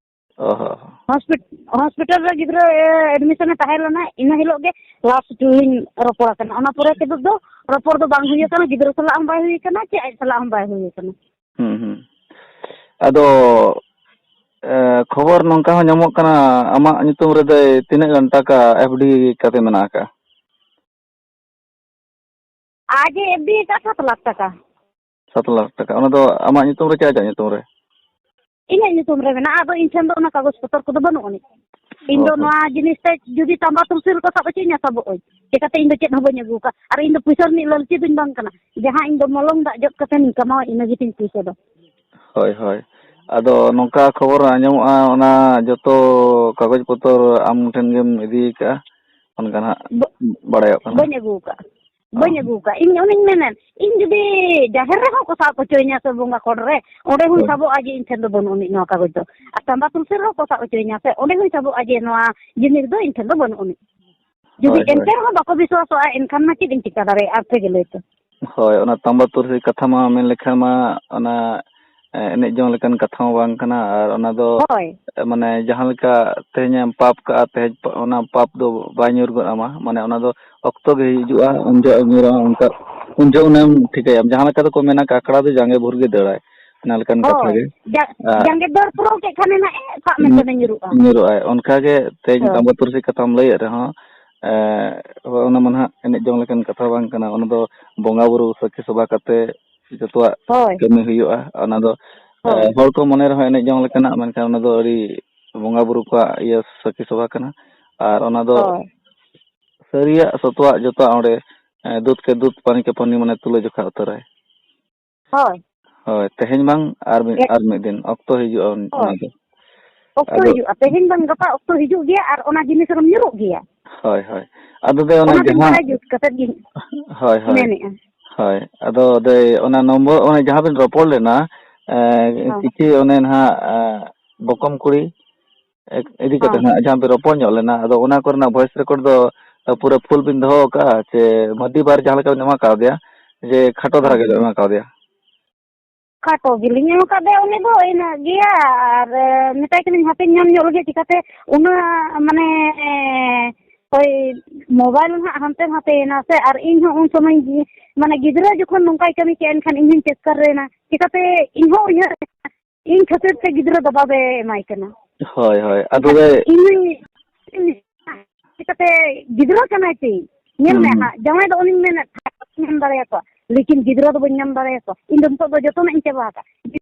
ᱚ ᱦᱚᱸ᱾ ᱦᱚᱥᱯᱤᱴ-, ᱦᱚᱥᱯᱤᱴᱟᱞ ᱨᱮ ᱜᱤᱫᱽᱨᱟᱹ, ᱮ, ᱮᱰᱢᱤᱥᱚᱱᱮ ᱛᱟᱦᱮᱸ ᱞᱮᱱᱟ, ᱤᱱᱟᱹ ᱦᱤᱞᱳᱜ ᱜᱮ ᱞᱟᱥᱴ ᱞᱤᱧ ᱨᱚᱯᱚᱲ ᱠᱟᱱᱟ᱾ ᱚᱱᱟ ᱯᱚᱨᱮ ᱛᱮᱫᱚ ᱫᱚ ᱨᱚᱯᱚᱲ ᱫᱚ ᱵᱟᱝ ᱦᱩᱭ ᱟᱠᱟᱱᱟ, ᱜᱤᱫᱽᱨᱟᱹ ᱥᱟᱞᱟᱜ ᱦᱚᱸ ᱵᱟᱭ ᱦᱩᱭ ᱟᱠᱟᱱᱟ, ᱪᱮ ᱟᱡ ᱥᱟᱞᱟᱜ ᱦᱚᱸ ᱵᱟᱭ ᱦᱩᱭ ᱟᱠᱟᱱᱟ᱾ ᱦᱩᱸ, ᱦᱩᱸ᱾ ᱟᱫᱚ, ᱮ, ᱠᱷᱚᱵᱚᱨ ᱱᱚᱝᱠᱟ ᱦᱚᱸ ᱧᱟᱢᱚᱜ ᱠᱟᱱᱟ, ᱟᱢᱟᱜ ᱧᱩᱛᱩᱢ ᱨᱮᱫᱚ ᱛᱤᱱᱟᱹᱜ ᱜᱟᱱ ᱴᱟᱠᱟ ᱮᱯᱷ ᱰᱤ ᱠᱟᱛᱮ ᱢᱮᱱᱟᱜ ᱟᱠᱟᱫᱼᱟ? ᱟᱡ ᱮ ᱮᱯᱷ ᱰᱤ ᱟᱠᱟᱫ ᱥᱟᱛ ᱞᱟᱠᱷ ᱴᱟᱠᱟ᱾ ᱥᱟᱛ ᱞᱟᱠᱷ ᱴᱟᱠᱟ᱾ ᱚᱱᱟ ᱫᱚ ᱟᱢᱟᱜ ᱧᱩᱛᱩᱢ ᱨᱮ ᱪᱮ ᱟᱡᱟᱜ ᱧᱩᱛᱩᱢ ᱨᱮ? ᱤᱧᱟᱹᱜ ᱧᱩᱛᱩᱢ ᱨᱮ ᱢᱮᱱᱟᱜᱼᱟ, ᱟᱫᱚ ᱤᱧ ᱴᱷᱮᱱ ᱫᱚ ᱚᱱᱟ ᱠᱟᱜᱚᱡᱽ ᱯᱚᱛᱚᱨ ᱠᱚᱫᱚ ᱵᱟᱹᱱᱩᱜ ᱟᱹᱱᱤᱡ᱾ ᱤᱧ ᱫᱚ ᱚ ᱦᱚᱸ᱾ ᱱᱚᱣᱟ ᱡᱤᱱᱤᱥ ᱛᱮ ᱡᱩᱫᱤ ᱛᱟᱢᱵᱟ ᱛᱩᱞᱥᱤ ᱨᱮᱠᱚ ᱥᱟᱵ ᱦᱚᱪᱚᱧᱟ, ᱥᱟᱵᱚᱜ ᱟᱹᱧ᱾ ᱪᱮᱠᱟᱛᱮ ᱤᱧ ᱫᱚ ᱪᱮᱫ ᱦᱚᱸ ᱵᱟᱹᱧ ᱟᱹᱜᱩ ᱟᱠᱟᱫ᱾ ᱟᱨ ᱤᱧ ᱫᱚ ᱯᱩᱭᱥᱟᱹ ᱨᱤᱱᱤᱡ ᱞᱟᱹᱞᱪᱤ ᱫᱩᱧ ᱵᱟᱝ ᱠᱟᱱᱟ᱾ ᱡᱟᱦᱟᱸ ᱤᱧ ᱫᱚ ᱢᱚᱞᱚᱝ ᱫᱟᱜ ᱡᱚᱫ ᱠᱟᱛᱮᱧ ᱠᱟᱢᱟᱣᱟ, ᱤᱱᱟᱹ ᱜᱮᱛᱤᱧ ᱯᱩᱭᱥᱟᱹ ᱫᱚ᱾ ᱦᱳᱭ, ᱦᱳᱭ᱾ ᱟᱫᱚ ᱱᱚᱝᱠᱟ ᱠᱷᱚᱵᱚᱨ ᱟᱸᱡᱚᱢᱚᱜᱼᱟ, ᱚᱱᱟ ᱡᱚᱛᱚ ᱠᱟᱜᱚᱡᱽ ᱯᱚᱛᱚᱨ ᱟᱢ ᱴᱷᱮᱱ ᱜᱮᱢ ᱤᱫᱤ ᱟᱠᱟᱫᱼᱟ, ᱚᱱᱠᱟ ᱱᱟᱦᱟᱜ ᱵᱟᱹ-, ᱵᱟᱲᱟᱭᱚᱜ ᱠᱟᱱᱟ᱾ ᱵᱟᱹᱧ ᱟᱹᱜᱩ ᱟᱠᱟᱫ᱾ ᱚ᱾ ᱵᱟᱹᱧ ᱟᱹᱜᱩ ᱟᱠᱟᱫ᱾ ᱤᱧ ᱚᱱᱮᱧ ᱢᱮᱱᱮᱫ, ᱤᱧ ᱡᱩᱫᱤ ᱡᱟᱦᱮᱨ ᱨᱮᱦᱚᱸ ᱠᱚ ᱥᱟᱵ ᱦᱚᱪᱚᱧᱟ ᱥᱮ ᱵᱚᱸᱜᱟ ᱠᱚᱲ ᱨᱮ, ᱚᱸᱰᱮ ᱦᱚᱸᱧ ᱦᱳᱭ᱾ ᱥᱟᱵᱚᱜᱼᱟ ᱡᱮ ᱤᱧ ᱴᱷᱮᱱ ᱫᱚ ᱵᱟᱹᱱᱩᱜ ᱟᱹᱱᱤᱡ ᱱᱚᱣᱟ ᱠᱟᱜᱚᱡᱽ ᱫᱚ᱾ ᱟᱨ ᱪᱟᱸᱫᱟ ᱛᱩᱞᱥᱤ ᱨᱮᱦᱚᱸ ᱠᱚ ᱥᱟᱵ ᱦᱚᱪᱚᱧᱟ ᱥᱮ, ᱚᱸᱰᱮ ᱦᱚᱸᱧ ᱥᱟᱵᱚᱜᱼᱟ ᱡᱮ ᱱᱚᱣᱟ ᱡᱤᱱᱤᱥ ᱫᱚ ᱤᱧ ᱴᱷᱮᱱ ᱫᱚ ᱵᱟᱹᱱᱩᱜ ᱟᱹᱱᱤᱡ᱾ ᱡᱩᱫᱤ ᱦᱳᱭ, ᱦᱳᱭ᱾ ᱮᱱᱛᱮ ᱨᱮᱦᱚᱸ ᱵᱟᱠᱚ ᱵᱤᱥᱣᱟᱥᱚᱜᱼᱟ, ᱮᱱᱠᱷᱟᱱ ᱢᱟ ᱪᱮᱫ ᱤᱧ ᱪᱤᱠᱟ ᱫᱟᱲᱮᱭᱟᱜᱼᱟ, ᱟᱯᱮ ᱜᱮ ᱞᱟᱹᱭ ᱯᱮ᱾ ᱦᱳᱭ, ᱚᱱᱟ ᱛᱟᱢᱵᱟ ᱛᱩᱞᱥᱤ ᱠᱟᱛᱷᱟ ᱢᱟ ᱢᱮᱱ ᱞᱮᱠᱷᱟᱱ ᱢᱟ ᱚᱱᱟ, ᱮ, ᱮᱱᱮᱡ ᱡᱚᱝ ᱞᱮᱠᱟᱱ ᱠᱟᱛᱷᱟ ᱢᱟ ᱵᱟᱝ ᱠᱟᱱᱟ, ᱟᱨ ᱚᱱᱟ ᱫᱚ, ᱦᱳᱭ᱾ ᱮ, ᱢᱟᱱᱮ ᱡᱟᱦᱟᱸ ᱞᱮᱠᱟ ᱛᱮᱦᱮᱧᱮᱢ ᱯᱟᱯ ᱠᱟᱜᱼᱟ, ᱛᱮᱦᱮᱧ ᱯᱟ-, ᱚᱱᱟ ᱯᱟᱯ ᱫᱚ ᱵᱟᱭ ᱧᱩᱨ ᱜᱚᱫ ᱟᱢᱟ, ᱢᱟᱱᱮ ᱚᱱᱟ ᱫᱚ ᱚᱠᱛᱚ ᱜᱮ ᱦᱤᱡᱩᱜᱼᱟ, ᱩᱱ ᱡᱚᱦᱚᱜ ᱧᱩᱨ ᱟᱢᱟ, ᱚᱱᱠᱟ ᱩᱱ ᱡᱚᱦᱚᱜ ᱩᱱᱤᱢ ᱴᱷᱤᱠᱟᱹᱭᱟᱢ᱾ ᱡᱟᱦᱟᱸ ᱞᱮᱠᱟ ᱫᱚᱠᱚ ᱢᱮᱱᱟ, ᱠᱟᱠᱲᱟ ᱫᱚ ᱡᱟᱸᱜᱮ ᱵᱷᱳᱨ ᱜᱮ ᱫᱟᱹᱲᱟᱭ, ᱚᱱᱟ ᱞᱮᱠᱟᱱ ᱠᱟᱛᱷᱟ ᱦᱳᱭ᱾ ᱜᱮ᱾ ᱡᱟ-, ᱟᱨ ᱡᱟᱸᱜᱮ ᱫᱟᱹᱲ ᱯᱩᱨᱟᱹᱣ ᱠᱮᱫ ᱠᱷᱟᱱᱮ ᱱᱟᱜ ᱮ ᱥᱟᱵ ᱢᱮᱱᱛᱮ ᱧᱩᱨᱩᱜᱼᱟ᱾ ᱧᱩᱨᱩᱜᱼᱟᱭ᱾ ᱚᱱᱠᱟ ᱜᱮ ᱛᱮᱦᱮᱧ ᱦᱳᱭ᱾ ᱟᱵᱚ ᱯᱟᱹᱨᱥᱤ ᱠᱟᱛᱷᱟᱢ ᱞᱟᱹᱭᱮᱫ ᱨᱮᱦᱚᱸ, ᱮ, ᱦᱳᱭ, ᱚᱱᱟ ᱢᱟ ᱱᱟᱦᱟᱜ ᱮᱱᱮᱡ ᱡᱚᱝ ᱞᱮᱠᱟᱱ ᱠᱟᱛᱷᱟ ᱵᱟᱝ ᱠᱟᱱᱟ, ᱚᱱᱟ ᱫᱚ ᱵᱚᱸᱜᱟ ᱵᱩᱨᱩ ᱥᱟᱹᱠᱷᱤ ᱥᱚᱵᱷᱟ ᱠᱟᱛᱮ ᱡᱚᱛᱚᱣᱟᱜ ᱦᱳᱭ᱾ ᱠᱟᱹᱢᱤ ᱦᱩᱭᱩᱜᱼᱟ᱾ ᱚᱱᱟ ᱫᱚ, ᱮ, ᱦᱳᱭ᱾ ᱦᱚᱲ ᱠᱚ ᱢᱚᱱᱮ ᱨᱮᱦᱚᱸ ᱮᱱᱮᱡ ᱡᱚᱝ ᱞᱮᱠᱟᱱᱟᱜ, ᱢᱮᱱᱠᱷᱟᱱ ᱚᱱᱟ ᱫᱚ ᱟᱹᱰᱤ ᱵᱚᱸᱜᱟ ᱵᱩᱨᱩ ᱠᱚᱣᱟᱜ ᱤᱭᱟᱹ ᱥᱟᱹᱠᱷᱤ ᱥᱚᱵᱷᱟ ᱠᱟᱱᱟ᱾ ᱟᱨ ᱚᱱᱟ ᱫᱚ ᱦᱳᱭ᱾ ᱥᱟᱹᱨᱤᱭᱟᱜ ᱥᱚᱛᱚᱣᱟᱜ ᱡᱚᱛᱚᱣᱟᱜ ᱚᱸᱰᱮ, ᱮ, ᱫᱩᱛ ᱠᱮ ᱫᱩᱛ, ᱯᱟᱱᱤ ᱠᱮ ᱯᱟᱱᱤ, ᱢᱟᱱᱮ ᱛᱩᱞᱟᱹ ᱡᱚᱠᱷᱟ ᱩᱛᱟᱹᱨᱟᱭ᱾ ᱦᱳᱭ᱾ ᱦᱳᱭ, ᱛᱮᱦᱮᱧ ᱵᱟᱝ ᱟᱨ ᱢᱤᱫ, ᱮ- ᱟᱨ ᱢᱤᱫ ᱫᱤᱱ ᱚᱠᱛᱚ ᱦᱤᱡᱩᱜᱼᱟ ᱩᱱ-, ᱦᱳᱭ᱾ ᱚᱱᱟ ᱫᱚ᱾ ᱚᱠᱛᱚ ᱟᱫᱚ ᱦᱤᱡᱩᱜᱼᱟ, ᱛᱮᱦᱮᱧ ᱵᱟᱝ ᱜᱟᱯᱟ ᱚᱠᱛᱚ ᱦᱤᱡᱩᱜ ᱜᱮᱭᱟ ᱟᱨ ᱚᱱᱟ ᱡᱤᱱᱤᱥ ᱨᱮᱢ ᱧᱩᱨᱩᱜ ᱜᱮᱭᱟ᱾ ᱦᱳᱭ, ᱦᱳᱭ᱾ ᱟᱫᱚ ᱫᱚ ᱚᱱᱮ ᱚᱱᱟ ᱫᱚᱧ ᱡᱟᱦᱟᱸ ᱵᱟᱲᱟᱭ ᱡᱩᱛ ᱠᱟᱛᱮᱫ ᱜᱤᱧ ᱦᱳᱭ, ᱦᱳᱭ᱾ ᱢᱮᱱᱮᱫᱼᱟ᱾ ᱦᱳᱭ, ᱟᱫᱚ ᱫᱟᱹᱭ, ᱚᱱᱟ ᱱᱚᱢᱵᱚᱨ, ᱚᱱᱮ ᱡᱟᱦᱟᱸ ᱵᱤᱱ ᱨᱚᱯᱚᱲ ᱞᱮᱱᱟ, ᱮ, ᱦᱚᱸ᱾ ᱠᱤᱪᱷᱩ ᱚᱱᱮ ᱱᱟᱦᱟᱜ, ᱮ, ᱵᱚᱠᱚᱢ ᱠᱩᱲᱤ, ᱮᱠ-, ᱤᱫᱤ ᱠᱟᱛᱮ ᱦᱚᱸ᱾ ᱱᱟᱦᱟᱜ ᱡᱟᱦᱟᱸ ᱵᱤᱱ ᱨᱚᱯᱚᱲ ᱧᱚᱜ ᱞᱮᱱᱟ, ᱟᱫᱚ ᱚᱱᱟ ᱠᱚᱨᱮᱱᱟᱜ voice record ᱫᱚ ᱯᱩᱨᱟᱹ full ᱵᱤᱱ ᱫᱚᱦᱚ ᱟᱠᱟᱫᱼᱟ, ᱪᱮ ᱢᱟᱹᱨᱰᱤ ᱵᱟᱨ ᱡᱟᱦᱟᱸ ᱞᱮᱠᱟ ᱵᱤᱱ ᱮᱢᱟ ᱠᱟᱣᱫᱮᱭᱟ, ᱡᱮ ᱠᱷᱟᱴᱚ ᱫᱷᱟᱨᱟ ᱦᱚᱸ᱾ ᱜᱮ ᱮᱢᱟ ᱠᱟᱣᱫᱮᱭᱟ? ᱠᱷᱟᱴᱚ ᱜᱮᱞᱤᱧ ᱮᱢ ᱟᱠᱟᱫ ᱫᱚ, ᱩᱱᱤ ᱫᱚ ᱤᱱᱟᱹᱜ ᱜᱮᱭᱟ᱾ ᱟᱨ, ᱮ, ᱢᱮᱛᱟᱭ ᱠᱟᱹᱱᱟᱹᱧ, ᱦᱟᱯᱮᱧ ᱧᱟᱢ ᱧᱚᱜ ᱞᱮᱜᱮ, ᱪᱤᱠᱟᱹᱛᱮ ᱩᱱᱟᱹᱜ, ᱢᱟᱱᱮ, ᱮ, ᱳᱭ mobile ᱦᱟᱸᱜ ᱦᱟᱱᱛᱮ ᱱᱟᱛᱮᱭᱮᱱᱟ ᱥᱮ, ᱟᱨ ᱤᱧ ᱦᱚᱸ ᱩᱱ ᱥᱚᱢᱚᱭ ᱜᱮ, ᱢᱟᱱᱮ, ᱜᱤᱫᱽᱨᱟᱹ ᱡᱚᱠᱷᱚᱱ ᱱᱚᱝᱠᱟᱭ ᱠᱟᱹᱢᱤ ᱠᱮᱜᱼᱟ, ᱮᱱᱠᱷᱟᱱ ᱤᱧ ᱦᱚᱸᱧ ᱪᱮᱥᱠᱟᱨᱮᱱᱟ, ᱪᱤᱠᱟᱹᱛᱮ ᱤᱧ ᱦᱚᱸ ᱩᱭᱦᱟᱹᱨ ᱤᱧ ᱠᱷᱟᱹᱛᱤᱨ ᱛᱮ ᱜᱤᱫᱽᱨᱟᱹ ᱫᱚ ᱵᱟᱵᱮ ᱮᱢᱟᱭ ᱠᱟᱱᱟ᱾ ᱦᱳᱭ, ᱦᱳᱭ᱾ ᱟᱫᱚ ᱮᱱᱠᱷᱟᱱ ᱫᱚ ᱤᱧ ᱦᱚᱸᱧ, ᱪᱤᱠᱟᱹᱛᱮ ᱜᱤᱫᱽᱨᱟᱹ ᱠᱟᱱᱟᱭ ᱛᱤᱧ, ᱧᱮᱞ ᱦᱩᱸ, ᱢᱮ ᱦᱩᱸ᱾ ᱦᱟᱸᱜ, ᱡᱟᱶᱟᱭ ᱫᱚ ᱩᱱᱤᱧ ᱢᱮᱱᱮᱫ ᱛᱟᱦᱮᱸᱫ, ᱵᱟᱹᱧ ᱧᱟᱢ ᱫᱟᱲᱮᱭᱟᱠᱚᱣᱟ, ᱞᱮᱠᱤᱱ ᱜᱤᱫᱽᱨᱟᱹ ᱫᱚ ᱵᱟᱹᱧ ᱧᱟᱢ ᱫᱟᱲᱮᱭᱟᱠᱚᱣᱟ᱾ ᱤᱧ ᱫᱚ ᱱᱤᱛᱚᱜ ᱫᱚ ᱡᱚᱛᱚᱱᱟᱜ ᱤᱧ ᱪᱟᱵᱟ ᱟᱠᱟᱫ,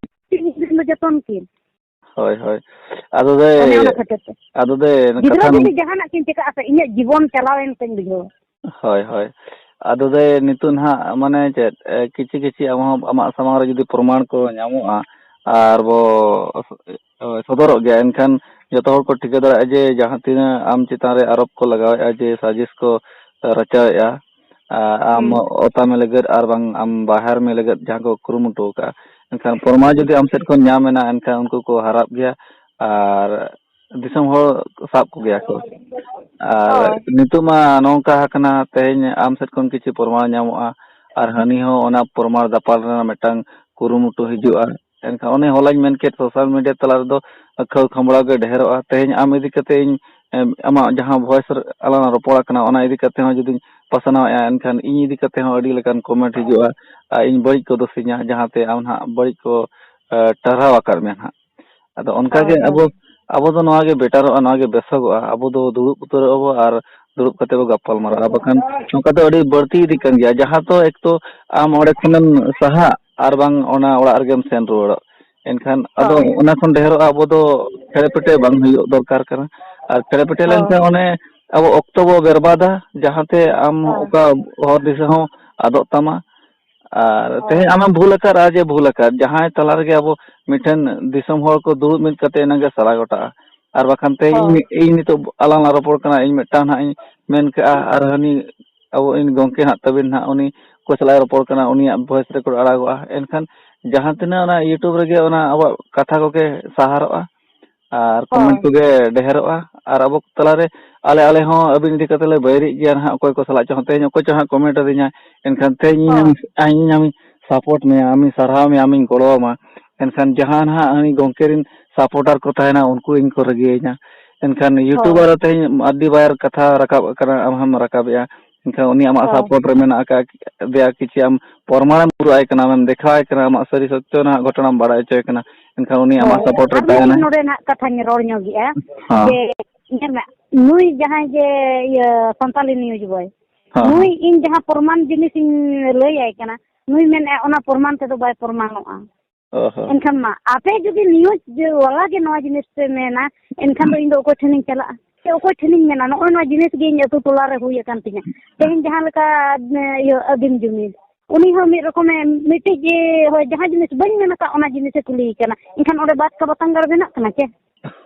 ᱤᱧ ᱫᱚ ᱡᱚᱛᱚᱱ ᱠᱤᱱ᱾ ᱦᱳᱭ, ᱦᱳᱭ᱾ ᱟᱫᱚ ᱫᱟᱹᱭ, ᱚᱱᱮ ᱚᱱᱟ ᱠᱷᱟᱹᱛᱤᱨ ᱛᱮ᱾ ᱟᱫᱚ ᱫᱟᱹᱭ, ᱜᱤᱫᱽᱨᱟᱹ ᱠᱟᱛᱷᱟ ᱡᱩᱫᱤ ᱱᱚᱝ- ᱡᱟᱦᱟᱱᱟᱜ ᱠᱤᱱ ᱪᱤᱠᱟᱹᱜᱼᱟ ᱥᱮ, ᱤᱧᱟᱹᱜ ᱡᱤᱵᱚᱱ ᱪᱟᱞᱟᱣᱮᱱ ᱞᱮᱠᱟᱧ ᱵᱩᱡᱷᱟᱹᱣᱟ᱾ ᱦᱳᱭ, ᱦᱳᱭ᱾ ᱟᱫᱚ ᱫᱟᱹᱭ, ᱱᱤᱛᱚᱜ ᱱᱟᱦᱟᱜ, ᱢᱟᱱᱮ ᱪᱮᱫ, ᱮ, ᱠᱤᱪᱷᱤ ᱠᱤᱪᱷᱤ ᱟᱢ ᱦᱚᱸ ᱟᱢᱟᱜ ᱥᱟᱢᱟᱝ ᱨᱮ ᱡᱩᱫᱤ ᱯᱨᱚᱢᱟᱬ ᱠᱚ ᱧᱟᱢᱚᱜᱼᱟ ᱟᱨ ᱵᱚ, ᱮ, ᱥᱚᱫᱚᱨᱚᱜ ᱜᱮᱭᱟ, ᱮᱱᱠᱷᱟᱱ ᱡᱚᱛᱚ ᱦᱚᱲ ᱠᱚ ᱴᱷᱤᱠᱟᱹ ᱫᱟᱲᱮᱭᱟᱜᱼᱟ ᱡᱮ ᱡᱟᱦᱟᱸ ᱛᱤᱱᱟᱹᱜ ᱟᱢ ᱪᱮᱛᱟᱱ ᱨᱮ ᱟᱨᱳᱯ ᱠᱚ ᱞᱟᱜᱟᱣᱮᱫᱼᱟ, ᱡᱮ ᱥᱟᱡᱤᱥ ᱠᱚ ᱨᱟᱪᱟᱣᱮᱫᱼᱟ, ᱟ, ᱟᱢ ᱦᱩᱸ᱾ ᱚᱛᱟ ᱢᱮ ᱞᱟᱹᱜᱤᱫ ᱟᱨ ᱵᱟᱝ ᱟᱢ ᱵᱟᱦᱮᱨ ᱢᱮ ᱞᱟᱹᱜᱤᱫ ᱡᱟᱦᱟᱸ ᱠᱚ ᱠᱩᱨᱩᱢᱩᱴᱩ ᱟᱠᱟᱫᱼᱟ, ᱮᱱᱠᱷᱟᱱ ᱯᱨᱚᱢᱟᱬ ᱡᱩᱫᱤ ᱟᱢ ᱥᱮᱫ ᱠᱷᱚᱱ ᱧᱟᱢ ᱮᱱᱟ, ᱮᱱᱠᱷᱟᱱ ᱩᱱᱠᱩ ᱠᱚ ᱦᱟᱨᱟᱜ ᱜᱮᱭᱟ᱾ ᱟᱨ ᱫᱤᱥᱚᱢ ᱦᱚᱲ ᱥᱟᱵ ᱠᱚᱜᱮᱭᱟ ᱠᱚ᱾ ᱟᱨ ᱦᱳᱭ᱾ ᱱᱤᱛᱚᱜ ᱢᱟ ᱱᱚᱝᱠᱟ ᱟᱠᱟᱱᱟ, ᱛᱮᱦᱮᱧ ᱟᱢ ᱥᱮᱫ ᱠᱷᱚᱱ ᱠᱤᱪᱷᱩ ᱯᱨᱚᱢᱟᱬ ᱧᱟᱢᱚᱜᱼᱟ, ᱟᱨ ᱦᱟᱹᱱᱤ ᱦᱚᱸ ᱚᱱᱟ ᱯᱨᱚᱢᱟᱬ ᱫᱟᱯᱟᱞ ᱨᱮᱱᱟᱜ ᱢᱤᱫᱴᱟᱝ ᱠᱩᱨᱩᱢᱩᱴᱩ ᱦᱤᱡᱩᱜᱼᱟ᱾ ᱮᱱᱠᱷᱟᱱ ᱚᱱᱮ ᱦᱚᱞᱟᱧ ᱢᱮᱱ ᱠᱮᱫ, social media ᱛᱟᱞᱟ ᱨᱮᱫᱚ ᱠᱷᱟᱹᱣ ᱠᱷᱟᱢᱵᱲᱟᱣ ᱜᱮ ᱰᱷᱮᱨᱚᱜᱼᱟ᱾ ᱛᱮᱦᱮᱧ ᱟᱢ ᱤᱫᱤ ᱠᱟᱛᱮ ᱤᱧ ᱮᱢ, ᱟᱢᱟᱜ ᱡᱟᱦᱟᱸ voice ᱨᱮ ᱟᱞᱟᱝ ᱞᱟᱝ ᱨᱚᱯᱚᱲ ᱠᱟᱱᱟ, ᱚᱱᱟ ᱤᱫᱤ ᱠᱟᱛᱮ ᱦᱚᱸ ᱡᱩᱫᱤᱧ ᱯᱟᱥᱱᱟᱣᱮᱫᱼᱟ, ᱮᱱᱠᱷᱟᱱ ᱤᱧ ᱤᱫᱤ ᱠᱟᱛᱮ ᱦᱚᱸ ᱟᱹᱰᱤ ᱞᱮᱠᱟᱱ comment ᱦᱤᱡᱩᱜᱼᱟ᱾ ᱟᱨ ᱤᱧ ᱵᱟᱹᱲᱤᱡ ᱠᱚ ᱫᱳᱥᱤᱧᱟ, ᱡᱟᱦᱟᱸᱛᱮ ᱟᱢ ᱱᱟᱦᱟᱜ ᱵᱟᱹᱲᱤᱡ ᱠᱚ, ᱮ, ᱴᱟᱨᱦᱟᱣ ᱟᱠᱟᱫ ᱢᱮᱭᱟ ᱱᱟᱦᱟᱜ᱾ ᱟᱫᱚ ᱚᱱᱠᱟ ᱜᱮ ᱦᱳᱭ, ᱦᱳᱭ᱾ ᱟᱵᱚ, ᱟᱵᱚ ᱫᱚ ᱱᱚᱣᱟ ᱜᱮ ᱵᱮᱴᱟᱨᱚᱜᱼᱟ, ᱱᱚᱣᱟ ᱜᱮ ᱵᱮᱥᱚᱜᱚᱜᱼᱟ᱾ ᱟᱵᱚ ᱫᱚ ᱫᱩᱲᱩᱵ ᱩᱛᱟᱹᱨᱚᱜ ᱟᱵᱚ ᱟᱨ ᱫᱩᱲᱩᱵ ᱠᱟᱛᱮ ᱵᱚ ᱜᱟᱯᱟᱞ ᱢᱟᱨᱟᱜᱼᱟ, ᱵᱟᱠᱷᱟᱱ ᱱᱚᱝᱠᱟ ᱫᱚ ᱟᱹᱰᱤ ᱵᱟᱹᱲᱛᱤ ᱤᱫᱤᱜ ᱠᱟᱱ ᱜᱮᱭᱟ, ᱡᱟᱦᱟᱸ ᱫᱚ ᱮᱠ ᱛᱚ ᱟᱢ ᱚᱸᱰᱮ ᱠᱷᱚᱱᱮᱢ ᱥᱟᱦᱟᱜ ᱟᱨ ᱵᱟᱝ ᱚᱱᱟ ᱚᱲᱟᱜ ᱨᱮᱜᱮᱢ ᱥᱮᱱ ᱨᱩᱣᱟᱹᱲᱚᱜ᱾ ᱮᱱᱠᱷᱟᱱ ᱟᱫᱚ ᱦᱳᱭ᱾ ᱚᱱᱟ ᱠᱷᱚᱱ ᱰᱷᱮᱨᱚᱜᱼᱟ, ᱟᱵᱚ ᱫᱚ ᱠᱷᱮᱲᱮ ᱯᱮᱴᱮ ᱵᱟᱝ ᱦᱩᱭᱩᱜ ᱫᱚᱨᱠᱟᱨ ᱠᱟᱱᱟ᱾ ᱟᱨ ᱠᱷᱮᱲᱮ ᱯᱮᱴᱮ ᱦᱳᱭ᱾ ᱞᱮᱱᱠᱷᱟᱱ ᱚᱱᱮ ᱟᱵᱚ ᱚᱠᱛᱚ ᱵᱚ ᱵᱮᱨᱵᱟᱫᱟ, ᱡᱟᱦᱟᱸᱛᱮ ᱟᱢ ᱦᱳᱭ᱾ ᱚᱠᱟ ᱦᱚᱨ ᱫᱤᱥᱟᱹ ᱦᱚᱸ ᱟᱫᱚᱜ ᱛᱟᱢᱟ᱾ ᱟᱨ ᱦᱳᱭ᱾ ᱛᱮᱦᱮᱧ ᱟᱢᱮᱢ ᱵᱷᱩᱞ ᱟᱠᱟᱫ ᱟᱨ ᱡᱮ ᱵᱷᱩᱞ ᱟᱠᱟᱫ, ᱡᱟᱦᱟᱸᱭ ᱛᱟᱞᱟ ᱨᱮᱜᱮ ᱟᱵᱚ ᱢᱤᱫᱴᱷᱮᱱ ᱫᱤᱥᱚᱢ ᱦᱚᱲ ᱠᱚ ᱫᱩᱲᱩᱵ ᱢᱤᱫ ᱠᱟᱛᱮ ᱮᱱᱟᱝ ᱜᱮ ᱥᱟᱞᱟ ᱜᱚᱴᱟᱜᱼᱟ᱾ ᱟᱨ ᱵᱟᱠᱷᱟᱱ ᱛᱮᱦᱮᱧ ᱦᱳᱭ᱾ ᱤᱧ, ᱤᱧ ᱱᱤᱛᱚᱜ ᱟᱞᱟᱝ ᱞᱟᱝ ᱨᱚᱯᱚᱲ ᱠᱟᱱᱟ, ᱤᱧ ᱢᱤᱫᱴᱟᱝ ᱱᱟᱦᱟᱜ ᱤᱧ ᱢᱮᱱ ᱠᱟᱜᱼᱟ, ᱟᱨ ᱦᱟᱹᱱᱤ ᱟᱵᱚ ᱤᱧ ᱜᱚᱢᱠᱮ ᱦᱟᱸᱜ ᱛᱟᱹᱵᱤᱱ ᱦᱟᱸᱜ ᱩᱱᱤ ᱚᱠᱚᱭ ᱥᱟᱞᱟᱜ ᱮ ᱨᱚᱯᱚᱲ ᱠᱟᱱᱟ, ᱩᱱᱤᱭᱟᱜ voice record ᱟᱲᱟᱜᱚᱜᱼᱟ᱾ ᱮᱱᱠᱷᱟᱱ ᱡᱟᱦᱟᱸ ᱛᱤᱱᱟᱹᱜ ᱚᱱᱟ YouTube ᱨᱮᱜᱮ ᱚᱱᱟ ᱟᱵᱚᱣᱟᱜ ᱠᱟᱛᱷᱟ ᱠᱚᱜᱮ ᱥᱟᱦᱟᱨᱚᱜᱼᱟ ᱟᱨ comment ᱦᱳᱭ᱾ ᱠᱚᱜᱮ ᱰᱷᱮᱨᱚᱜᱼᱟ᱾ ᱟᱨ ᱟᱵᱚ ᱛᱟᱞᱟᱨᱮ ᱟᱞᱮ, ᱟᱞᱮ ᱦᱚᱸ ᱟᱹᱵᱤᱱ ᱤᱫᱤ ᱠᱟᱛᱮ ᱞᱮ ᱵᱟᱹᱭᱨᱤᱜ ᱜᱮᱭᱟ ᱱᱟᱦᱟᱜ, ᱚᱠᱚᱭ ᱠᱚ ᱥᱟᱞᱟᱜ ᱪᱚ ᱦᱚᱸ᱾ ᱛᱮᱦᱮᱧ ᱚᱠᱚᱭ ᱪᱚ ᱦᱟᱸᱜ comment ᱟᱹᱫᱤᱧᱟ, ᱮᱱᱠᱷᱟᱱ ᱛᱮᱦᱮᱧ ᱤᱧ ᱦᱳᱭ᱾ ᱟᱢ, ᱤᱧ ᱟᱢᱤᱧ support ᱢᱮᱭᱟ, ᱟᱢᱤᱧ ᱥᱟᱨᱦᱟᱣ ᱢᱮᱭᱟ, ᱟᱢᱤᱧ ᱜᱚᱲᱚ ᱟᱢᱟ᱾ ᱮᱱᱠᱷᱟᱱ ᱡᱟᱦᱟᱸ ᱱᱟᱦᱟᱜ ᱩᱱᱤ ᱜᱚᱢᱠᱮ ᱨᱮᱱ supporter ᱠᱚ ᱛᱟᱦᱮᱱᱟ, ᱩᱱᱠᱩ ᱤᱧ ᱠᱚ ᱨᱟᱹᱜᱤᱭᱟᱹᱧᱟ᱾ ᱮᱱᱠᱷᱟᱱ ᱦᱳᱭ᱾ YouTuber ᱨᱮ ᱛᱮᱦᱮᱧ ᱟᱹᱰᱤ ᱵᱟᱨ ᱠᱟᱛᱷᱟ ᱨᱟᱠᱟᱵ ᱠᱟᱱᱟ, ᱟᱢ ᱦᱚᱸᱢ ᱨᱟᱠᱟᱵᱮᱜᱼᱟ᱾ ᱮᱱᱠᱷᱟᱱ ᱩᱱᱤ ᱟᱢᱟᱜ ᱦᱳᱭ᱾ support ᱨᱮ ᱢᱮᱱᱟᱜ ᱟᱠᱟᱫ ᱫᱮᱭᱟ ᱠᱤ ᱪᱮ ᱟᱢ ᱯᱨᱚᱢᱟᱬᱮᱢ ᱩᱫᱩᱜ ᱟᱭ ᱠᱟᱱᱟ, ᱟᱢᱮᱢ ᱫᱮᱠᱷᱟᱣ ᱟᱭ ᱠᱟᱱᱟ, ᱟᱢᱟᱜ ᱥᱟᱹᱨᱤ ᱥᱚᱛᱭᱚ ᱨᱮᱱᱟᱜ ᱜᱷᱚᱴᱚᱱᱟᱢ ᱵᱟᱲᱟᱭ ᱦᱚᱪᱚᱭᱮ ᱠᱟᱱᱟ, ᱮᱱᱠᱷᱟᱱ ᱩᱱᱤ ᱟᱢᱟᱜ ᱦᱳᱭ, support ᱨᱮ ᱟᱨ ᱛᱟᱦᱮᱱᱟᱭ᱾ ᱢᱤᱫᱴᱤᱡ ᱱᱚᱰᱮ ᱱᱟᱜ ᱠᱟᱛᱷᱟᱧ ᱨᱚᱲ ᱧᱚᱜᱮᱜᱼᱟ ᱦᱚᱸ᱾ ᱡᱮ, ᱧᱮᱞ ᱢᱮ, ᱱᱩᱭ ᱡᱟᱦᱟᱸᱭ ᱡᱮ ᱤᱭᱟᱹ ᱥᱟᱱᱛᱟᱞᱤ news boy, ᱦᱚᱸ, ᱱᱩᱭ ᱦᱚᱸ᱾ ᱤᱧ ᱡᱟᱦᱟᱸ ᱯᱨᱚᱢᱟᱱ ᱡᱤᱱᱤᱥ ᱤᱧ ᱞᱟᱹᱭ ᱟᱭ ᱠᱟᱱᱟ, ᱱᱩᱭ ᱢᱮᱱᱮᱫᱼᱟ ᱚᱱᱟ ᱯᱨᱚᱢᱟᱱ ᱛᱮᱫᱚ ᱵᱟᱭ ᱯᱨᱚᱢᱟᱱᱚᱜᱼᱟ᱾ ᱚ ᱦᱚᱸ᱾ ᱮᱱᱠᱷᱟᱱ ᱢᱟ, ᱟᱯᱮ ᱡᱩᱫᱤ news ᱡᱮ ᱵᱟᱞᱟ ᱜᱮ ᱱᱚᱣᱟ ᱡᱤᱱᱤᱥ ᱯᱮ ᱢᱮᱱᱟ, ᱮᱱᱠᱷᱟᱱ ᱫᱚ ᱤᱧ ᱫᱚ ᱚᱠᱚᱭ ᱴᱷᱮᱱᱤᱧ ᱪᱟᱞᱟᱜᱼᱟ? ᱥᱮ ᱚᱠᱚᱭ ᱴᱷᱮᱱᱤᱧ ᱢᱮᱱᱟ? ᱱᱚᱜᱼᱚᱭ ᱱᱚᱣᱟ ᱡᱤᱱᱤᱥ ᱜᱮ ᱤᱧ ᱟᱹᱛᱩ ᱴᱚᱞᱟ ᱨᱮ ᱦᱩᱭ ᱟᱠᱟᱱ ᱛᱤᱧᱟ᱾ ᱛᱮᱦᱮᱧ ᱡᱟᱦᱟᱸ ᱞᱮᱠᱟ, ᱤᱭᱟᱹ, ᱟᱹᱫᱤᱢ ᱡᱩᱢᱤᱫ, ᱩᱱᱤ ᱦᱚᱸ ᱢᱤᱫ ᱨᱚᱠᱚᱢᱮ, ᱢᱤᱫᱴᱤᱡ ᱜᱮ, ᱦᱳᱭ, ᱡᱟᱦᱟᱸ ᱡᱤᱱᱤᱥ ᱵᱟᱹᱧ ᱢᱮᱱ ᱟᱠᱟᱫ, ᱚᱱᱟ ᱡᱤᱱᱤᱥᱮ ᱠᱩᱞᱤᱭᱮ ᱠᱟᱱᱟ᱾ ᱮᱱᱠᱷᱟᱱ ᱚᱸᱰᱮ ᱵᱟᱫ ᱠᱟ ᱵᱟᱛᱟᱝ ᱜᱟᱲ ᱵᱮᱱᱟᱜ ᱠᱟᱱᱟ ᱪᱮ?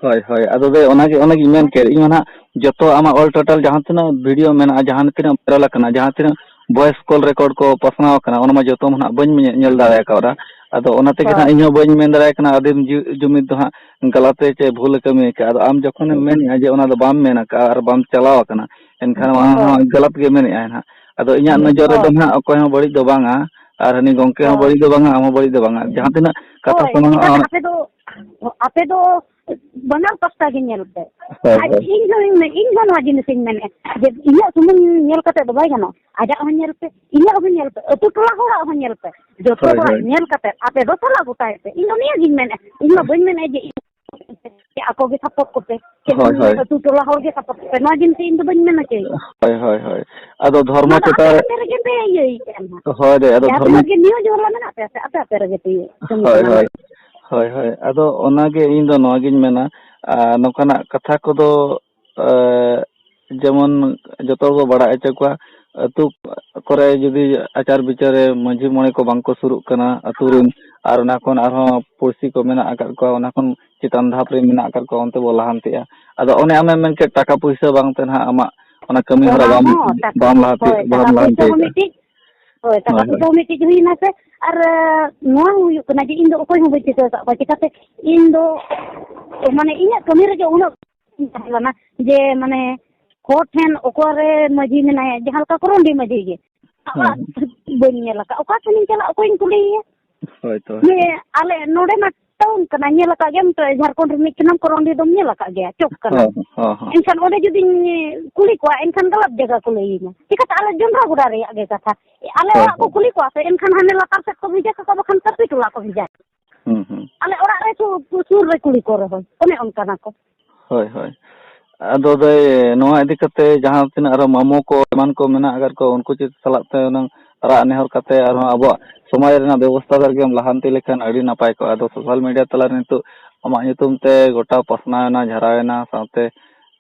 ᱦᱳᱭ, ᱦᱳᱭ᱾ ᱟᱫᱚ ᱫᱟᱹᱭ, ᱚᱱᱟᱜᱮ, ᱚᱱᱟᱜᱤᱧ ᱢᱮᱱ ᱠᱮᱫ, ᱤᱧ ᱢᱟ ᱱᱟᱦᱟᱜ ᱡᱚᱛᱚ ᱟᱢᱟᱜ all total ᱡᱟᱦᱟᱸ ᱛᱤᱱᱟᱹᱜ video ᱢᱮᱱᱟᱜᱼᱟ, ᱡᱟᱦᱟᱸ ᱛᱤᱱᱟᱹᱜ viral ᱟᱠᱟᱱᱟ, ᱡᱟᱦᱟᱸ ᱛᱤᱱᱟᱹᱜ voice call record ᱠᱚ ᱯᱟᱥᱱᱟᱣ ᱟᱠᱟᱱᱟ, ᱚᱱᱟ ᱢᱟ ᱡᱚᱛᱚ ᱢᱟ ᱱᱟᱦᱟᱜ ᱵᱟᱹᱧ ᱧᱮ-, ᱧᱮᱞ ᱫᱟᱲᱮ ᱠᱟᱣᱫᱟ᱾ ᱟᱫᱚ ᱚᱱᱟ ᱛᱮᱜᱮ ᱦᱳᱭ᱾ ᱱᱟᱦᱟᱜ ᱤᱧ ᱦᱚᱸ ᱵᱟᱹᱧ ᱢᱮᱱ ᱫᱟᱲᱮᱭᱟᱜ ᱠᱟᱱᱟ, ᱟᱹᱫᱤᱢ ᱡᱩ-, ᱡᱩᱢᱤᱫ ᱫᱚ ᱦᱟᱸᱜ ᱜᱟᱞᱟᱛᱮ ᱪᱮ ᱵᱷᱩᱞᱮ ᱠᱟᱹᱢᱤ ᱟᱠᱟᱫᱼᱟ᱾ ᱟᱫᱚ ᱟᱢ ᱡᱚᱠᱷᱚᱱᱮᱢ ᱢᱮᱱᱮᱫᱼᱟ ᱡᱮ ᱚᱱᱟ ᱫᱚ ᱵᱟᱢ ᱢᱮᱱ ᱟᱠᱟᱫᱼᱟ ᱟᱨ ᱵᱟᱢ ᱪᱟᱞᱟᱣ ᱟᱠᱟᱱᱟ, ᱮᱱᱠᱷᱟᱱ ᱚᱱᱟ ᱦᱳᱭ᱾ ᱦᱚᱸ ᱜᱟᱞᱟᱛ ᱜᱮ ᱢᱮᱱᱮᱫᱼᱟᱭ ᱱᱟᱦᱟᱜ᱾ ᱟᱫᱚ ᱤᱧᱟᱹᱜ ᱱᱚᱡᱚᱨ ᱨᱮᱫᱚ ᱦᱳᱭ᱾ ᱱᱟᱦᱟᱜ ᱚᱠᱚᱭ ᱦᱚᱸ ᱵᱟᱹᱲᱤᱡ ᱫᱚ ᱵᱟᱝᱟ, ᱟᱨ ᱦᱟᱹᱱᱤ ᱜᱚᱝᱠᱮ ᱦᱚᱸ ᱦᱳᱭ᱾ ᱵᱟᱹᱲᱤᱡ ᱫᱚ ᱵᱟᱝᱟ, ᱟᱢ ᱦᱚᱸ ᱵᱟᱹᱲᱤᱡ ᱫᱚ ᱵᱟᱝᱟ, ᱡᱟᱦᱟᱸ ᱛᱤᱱᱟᱹᱜ ᱠᱟᱛᱷᱟ ᱦᱳᱭ, ᱥᱟᱢᱟᱝᱚᱜᱼᱟ, ᱮᱱᱠᱷᱟᱱ ᱚᱱᱟ ᱟᱯᱮ ᱫᱚ, ᱟᱯᱮ ᱫᱚ ᱵᱟᱱᱟᱨ ᱯᱟᱥᱴᱟ ᱜᱮ ᱧᱮᱞ ᱯᱮ᱾ ᱦᱳᱭ, ᱟᱨ ᱦᱳᱭ᱾ ᱤᱧ ᱦᱚᱸ, ᱤᱧ ᱦᱚᱸ ᱱᱚᱣᱟ ᱡᱤᱱᱤᱥᱤᱧ ᱢᱮᱱᱮᱫᱼᱟ ᱡᱮ ᱤᱧᱟᱹᱜ ᱥᱩᱢᱩᱝ ᱧᱮᱞ ᱠᱟᱛᱮ ᱫᱚ ᱵᱟᱭ ᱜᱟᱱᱚᱜᱼᱟ, ᱟᱡᱟᱜ ᱦᱚᱸ ᱧᱮᱞ ᱯᱮ, ᱤᱧᱟᱹᱜ ᱦᱚᱸ ᱧᱮᱞ ᱯᱮ, ᱟᱹᱛᱩ ᱴᱚᱞᱟ ᱦᱚᱲᱟᱜ ᱦᱚᱸ ᱧᱮᱞ ᱯᱮ, ᱡᱚᱛᱚ ᱦᱳᱭ, ᱦᱚᱲᱟᱜ ᱦᱳᱭ᱾ ᱧᱮᱞ ᱠᱟᱛᱮ ᱟᱯᱮ ᱫᱚ ᱥᱟᱞᱟ ᱜᱚᱴᱟᱭ ᱯᱮ᱾ ᱤᱧ ᱫᱚ ᱱᱤᱭᱟᱹ ᱜᱤᱧ ᱢᱮᱱᱮᱫᱼᱟ, ᱤᱧ ᱢᱟ ᱵᱟᱹᱧ ᱢᱮᱱᱮᱫᱼᱟ ᱡᱮ ᱤᱧ ᱟᱠᱚ ᱜᱮ ᱥᱟᱯᱳᱨᱴ ᱠᱚᱯᱮ, ᱪᱮᱫ ᱦᱳᱭ, ᱮᱢ ᱢᱮᱱᱟ, ᱦᱳᱭ᱾ ᱟᱹᱛᱩ ᱴᱚᱞᱟ ᱦᱚᱲ ᱜᱮ ᱥᱟᱯᱳᱨᱴ ᱠᱚᱯᱮ, ᱱᱚᱣᱟ ᱡᱤᱱᱤᱥ ᱤᱧ ᱫᱚ ᱵᱟᱹᱧ ᱢᱮᱱ ᱦᱚᱪᱚᱭᱮᱫᱼᱟ᱾ ᱦᱳᱭ, ᱦᱳᱭ, ᱦᱳᱭ᱾ ᱟᱫᱚ ᱫᱷᱚᱨᱢᱚ ᱱᱚᱣᱟ ᱫᱚ ᱟᱯᱮ ᱪᱮᱛᱟᱱ ᱨᱮ ᱟᱯᱮ ᱨᱮᱜᱮ ᱯᱮ ᱤᱭᱟᱹᱭᱮᱫᱼᱟ ᱱᱟᱦᱟᱜ᱾ ᱦᱳᱭ ᱨᱮ, ᱟᱫᱚ ᱡᱟᱦᱟᱸ ᱫᱷᱚᱨᱢᱚ ᱛᱤᱱᱟᱹᱜ ᱜᱮ ᱱᱤᱭᱩᱡᱽ ᱦᱚᱞᱟ ᱢᱮᱱᱟᱜ ᱯᱮᱭᱟ ᱥᱮ, ᱟᱯᱮ ᱟᱯᱮ ᱨᱮᱜᱮ ᱯᱮ ᱤᱭᱟᱹᱭᱮᱫᱼᱟ, ᱠᱟᱹᱢᱤ ᱦᱳᱭ, ᱠᱟᱱᱟ ᱦᱳᱭ᱾ ᱱᱟᱦᱟᱜ᱾ ᱦᱳᱭ, ᱦᱳᱭ᱾ ᱟᱫᱚ ᱚᱱᱟᱜᱮ ᱤᱧ ᱫᱚ ᱱᱚᱣᱟᱜᱤᱧ ᱢᱮᱱᱟ, ᱟᱨ ᱱᱚᱝᱠᱟᱱᱟᱜ ᱠᱟᱛᱷᱟ ᱠᱚᱫᱚ, ᱮ, ᱡᱮᱢᱚᱱ ᱡᱚᱛᱚ ᱦᱚᱲ ᱵᱚ ᱵᱟᱲᱟᱭ ᱦᱚᱪᱚ ᱠᱚᱣᱟ, ᱟᱹᱛᱩ ᱠᱚᱨᱮ ᱡᱩᱫᱤ ᱟᱪᱟᱨ ᱵᱤᱪᱟᱹᱨ ᱨᱮ ᱢᱟᱹᱡᱷᱤ ᱢᱚᱬᱮ ᱠᱚ ᱵᱟᱝ ᱠᱚ ᱥᱩᱨᱩᱜ ᱠᱟᱱᱟ, ᱟᱹᱛᱩ ᱨᱮᱱ ᱟᱨ ᱚᱱᱟ ᱠᱷᱚᱱ ᱟᱨᱦᱚᱸ ᱯᱩᱲᱥᱤ ᱠᱚ ᱢᱮᱱᱟᱜ ᱟᱠᱟᱫ ᱠᱚᱣᱟ, ᱚᱱᱟ ᱠᱷᱚᱱ ᱪᱮᱛᱟᱱ ᱫᱷᱟᱯ ᱨᱮ ᱢᱮᱱᱟᱜ ᱟᱠᱟᱫ ᱠᱚᱣᱟ, ᱚᱱᱛᱮ ᱵᱚ ᱞᱟᱦᱟᱱᱛᱤᱜᱼᱟ᱾ ᱟᱫᱚ ᱚᱱᱮ ᱟᱢᱮᱢ ᱢᱮᱱ ᱠᱮᱫ, ᱴᱟᱠᱟ ᱯᱩᱭᱥᱟᱹ ᱵᱟᱝ ᱛᱮ ᱱᱟᱦᱟᱜ ᱟᱢᱟᱜ ᱚᱱᱟ ᱠᱟᱹᱢᱤ ᱦᱚᱨᱟ ᱚᱱᱟ ᱵᱟᱢ, ᱦᱚᱸ ᱴᱟᱠᱟ ᱵᱟᱢ ᱯᱩᱭᱥᱟᱹ, ᱞᱟᱦᱟᱱᱛᱤ, ᱦᱳᱭ, ᱵᱟᱢ ᱴᱟᱠᱟ ᱯᱩᱭᱥᱟᱹ ᱞᱟᱦᱟᱱᱛᱤ᱾ ᱦᱚᱸ ᱢᱤᱫᱴᱤᱡ, ᱦᱳᱭ, ᱴᱟᱠᱟ ᱦᱳᱭ, ᱯᱩᱭᱥᱟᱹ ᱦᱳᱭ᱾ ᱦᱚᱸ ᱢᱤᱫᱴᱤᱡ ᱦᱩᱭᱱᱟ ᱥᱮ᱾ ᱟᱨ, ᱟᱸ, ᱱᱚᱣᱟ ᱦᱚᱸ ᱦᱩᱭᱩᱜ ᱠᱟᱱᱟ ᱡᱮ ᱤᱧ ᱫᱚ ᱚᱠᱚᱭ ᱦᱚᱸ ᱵᱟᱹᱧ ᱴᱷᱤᱠᱟᱹ ᱟᱠᱟᱫ ᱠᱚᱣᱟ, ᱪᱤᱠᱟᱹᱛᱮ ᱤᱧ ᱫᱚ, ᱢᱟᱱᱮ, ᱤᱧᱟᱹᱜ ᱠᱟᱹᱢᱤ ᱨᱮᱜᱮ ᱩᱱᱟᱹᱜ ᱤᱧ ᱛᱟᱦᱮᱸ ᱞᱮᱱᱟ ᱡᱮ, ᱢᱟᱱᱮ, ᱦᱚᱲ ᱴᱷᱮᱱ ᱚᱠᱟᱨᱮ ᱢᱟᱹᱡᱷᱤ ᱢᱮᱱᱟᱭᱟ, ᱡᱟᱦᱟᱸ ᱞᱮᱠᱟ ᱠᱚᱨᱚᱱᱰᱤ ᱢᱟᱹᱡᱷᱤ ᱜᱮ, ᱦᱮᱸ, ᱚᱲᱟᱜ ᱦᱮᱸ᱾ ᱵᱟᱹᱧ ᱧᱮᱞ ᱟᱠᱟᱫ, ᱚᱠᱟ ᱴᱷᱮᱱᱤᱧ ᱪᱟᱞᱟᱜ, ᱚᱠᱚᱭᱤᱧ ᱠᱩᱞᱤᱭᱮᱭᱟ? ᱦᱳᱭ ᱛᱚ᱾ ᱡᱮ ᱟᱞᱮ ᱱᱚᱰᱮ ᱢᱟ ᱴᱟᱣᱩᱱ ᱠᱟᱱᱟ, ᱧᱮᱞ ᱟᱠᱟᱫ ᱜᱮᱭᱟᱢ ᱛᱚ, ᱡᱷᱟᱨᱠᱷᱚᱸᱰ ᱨᱤᱱᱤᱡ ᱠᱟᱱᱟᱢ, ᱠᱚᱨᱚᱱᱰᱤ ᱫᱚᱢ ᱧᱮᱞ ᱟᱠᱟᱫ ᱜᱮᱭᱟ, ᱪᱚᱠ ᱠᱟᱱᱟ᱾ ᱦᱚᱸ, ᱦᱚᱸ, ᱦᱚᱸ᱾ ᱮᱱᱠᱷᱟᱱ ᱚᱸᱰᱮ ᱡᱩᱫᱤᱧ ᱠᱩᱞᱤ ᱠᱚᱣᱟ, ᱮᱱᱠᱷᱟᱱ ᱜᱟᱞᱟᱛ ᱡᱟᱭᱜᱟ ᱠᱚ ᱞᱟᱹᱭᱟᱹᱧᱟ᱾ ᱪᱤᱠᱟᱹᱛᱮ ᱟᱞᱮ ᱡᱚᱱᱰᱨᱟ ᱜᱚᱰᱟ ᱨᱮᱭᱟᱜ ᱜᱮ ᱠᱟᱛᱷᱟ, ᱟᱞᱮ ᱦᱳᱭ, ᱚᱲᱟᱜ ᱠᱚ ᱦᱳᱭ᱾ ᱠᱩᱞᱤ ᱠᱚᱣᱟ ᱥᱮ, ᱮᱱᱠᱷᱟᱱ ᱦᱟᱱᱮ ᱞᱟᱛᱟᱨ ᱥᱮᱫ ᱠᱚ ᱵᱷᱮᱡᱟ ᱠᱟᱠᱚᱣᱟ, ᱵᱟᱠᱷᱟᱱ ᱠᱟᱹᱯᱤ ᱴᱚᱞᱟ ᱠᱚ ᱵᱷᱮᱡᱟ᱾ ᱦᱩᱸ, ᱦᱩᱸ᱾ ᱟᱞᱮ ᱚᱲᱟᱜ ᱨᱮ ᱥᱩᱨ, ᱥᱩᱨ ᱨᱮ ᱠᱩᱞᱤ ᱠᱚ ᱨᱮᱦᱚᱸ, ᱚᱱᱮ ᱚᱱᱠᱟᱱᱟ ᱠᱚ᱾ ᱦᱳᱭ, ᱦᱳᱭ᱾ ᱟᱫᱚ ᱫᱟᱹᱭ, ᱱᱚᱣᱟ ᱤᱫᱤ ᱠᱟᱛᱮ ᱡᱟᱦᱟᱸ ᱛᱤᱱᱟᱹᱜ ᱟᱨᱦᱚᱸ ᱢᱟᱢᱚ ᱠᱚ ᱮᱢᱟᱱ ᱠᱚ ᱢᱮᱱᱟᱜ ᱟᱠᱟᱫ ᱠᱚ, ᱩᱱᱠᱩ ᱪᱮᱫ ᱥᱟᱞᱟᱜ ᱛᱮ ᱦᱩᱱᱟᱹᱝ ᱨᱟᱜ ᱱᱮᱦᱚᱨ ᱠᱟᱛᱮ ᱟᱨᱦᱚᱸ ᱟᱵᱚᱣᱟᱜ ᱥᱚᱢᱟᱡᱽ ᱨᱮᱱᱟᱜ ᱵᱮᱵᱚᱥᱛᱷᱟ ᱫᱷᱟᱨᱟ ᱜᱮᱢ ᱞᱟᱦᱟᱱᱛᱤ ᱞᱮᱠᱷᱟᱱ ᱟᱹᱰᱤ ᱱᱟᱯᱟᱭ ᱠᱚᱜᱼᱟ᱾ ᱟᱫᱚ ᱥᱳᱥᱟᱞ ᱢᱤᱰᱤᱭᱟ ᱛᱟᱞᱟ ᱨᱮ ᱱᱤᱛᱚᱜ ᱟᱢᱟᱜ ᱧᱩᱛᱩᱢ ᱛᱮ ᱜᱚᱴᱟ ᱯᱟᱥᱱᱟᱣ ᱮᱱᱟ, ᱡᱷᱟᱨᱟᱣ ᱮᱱᱟ, ᱥᱟᱶᱛᱮ,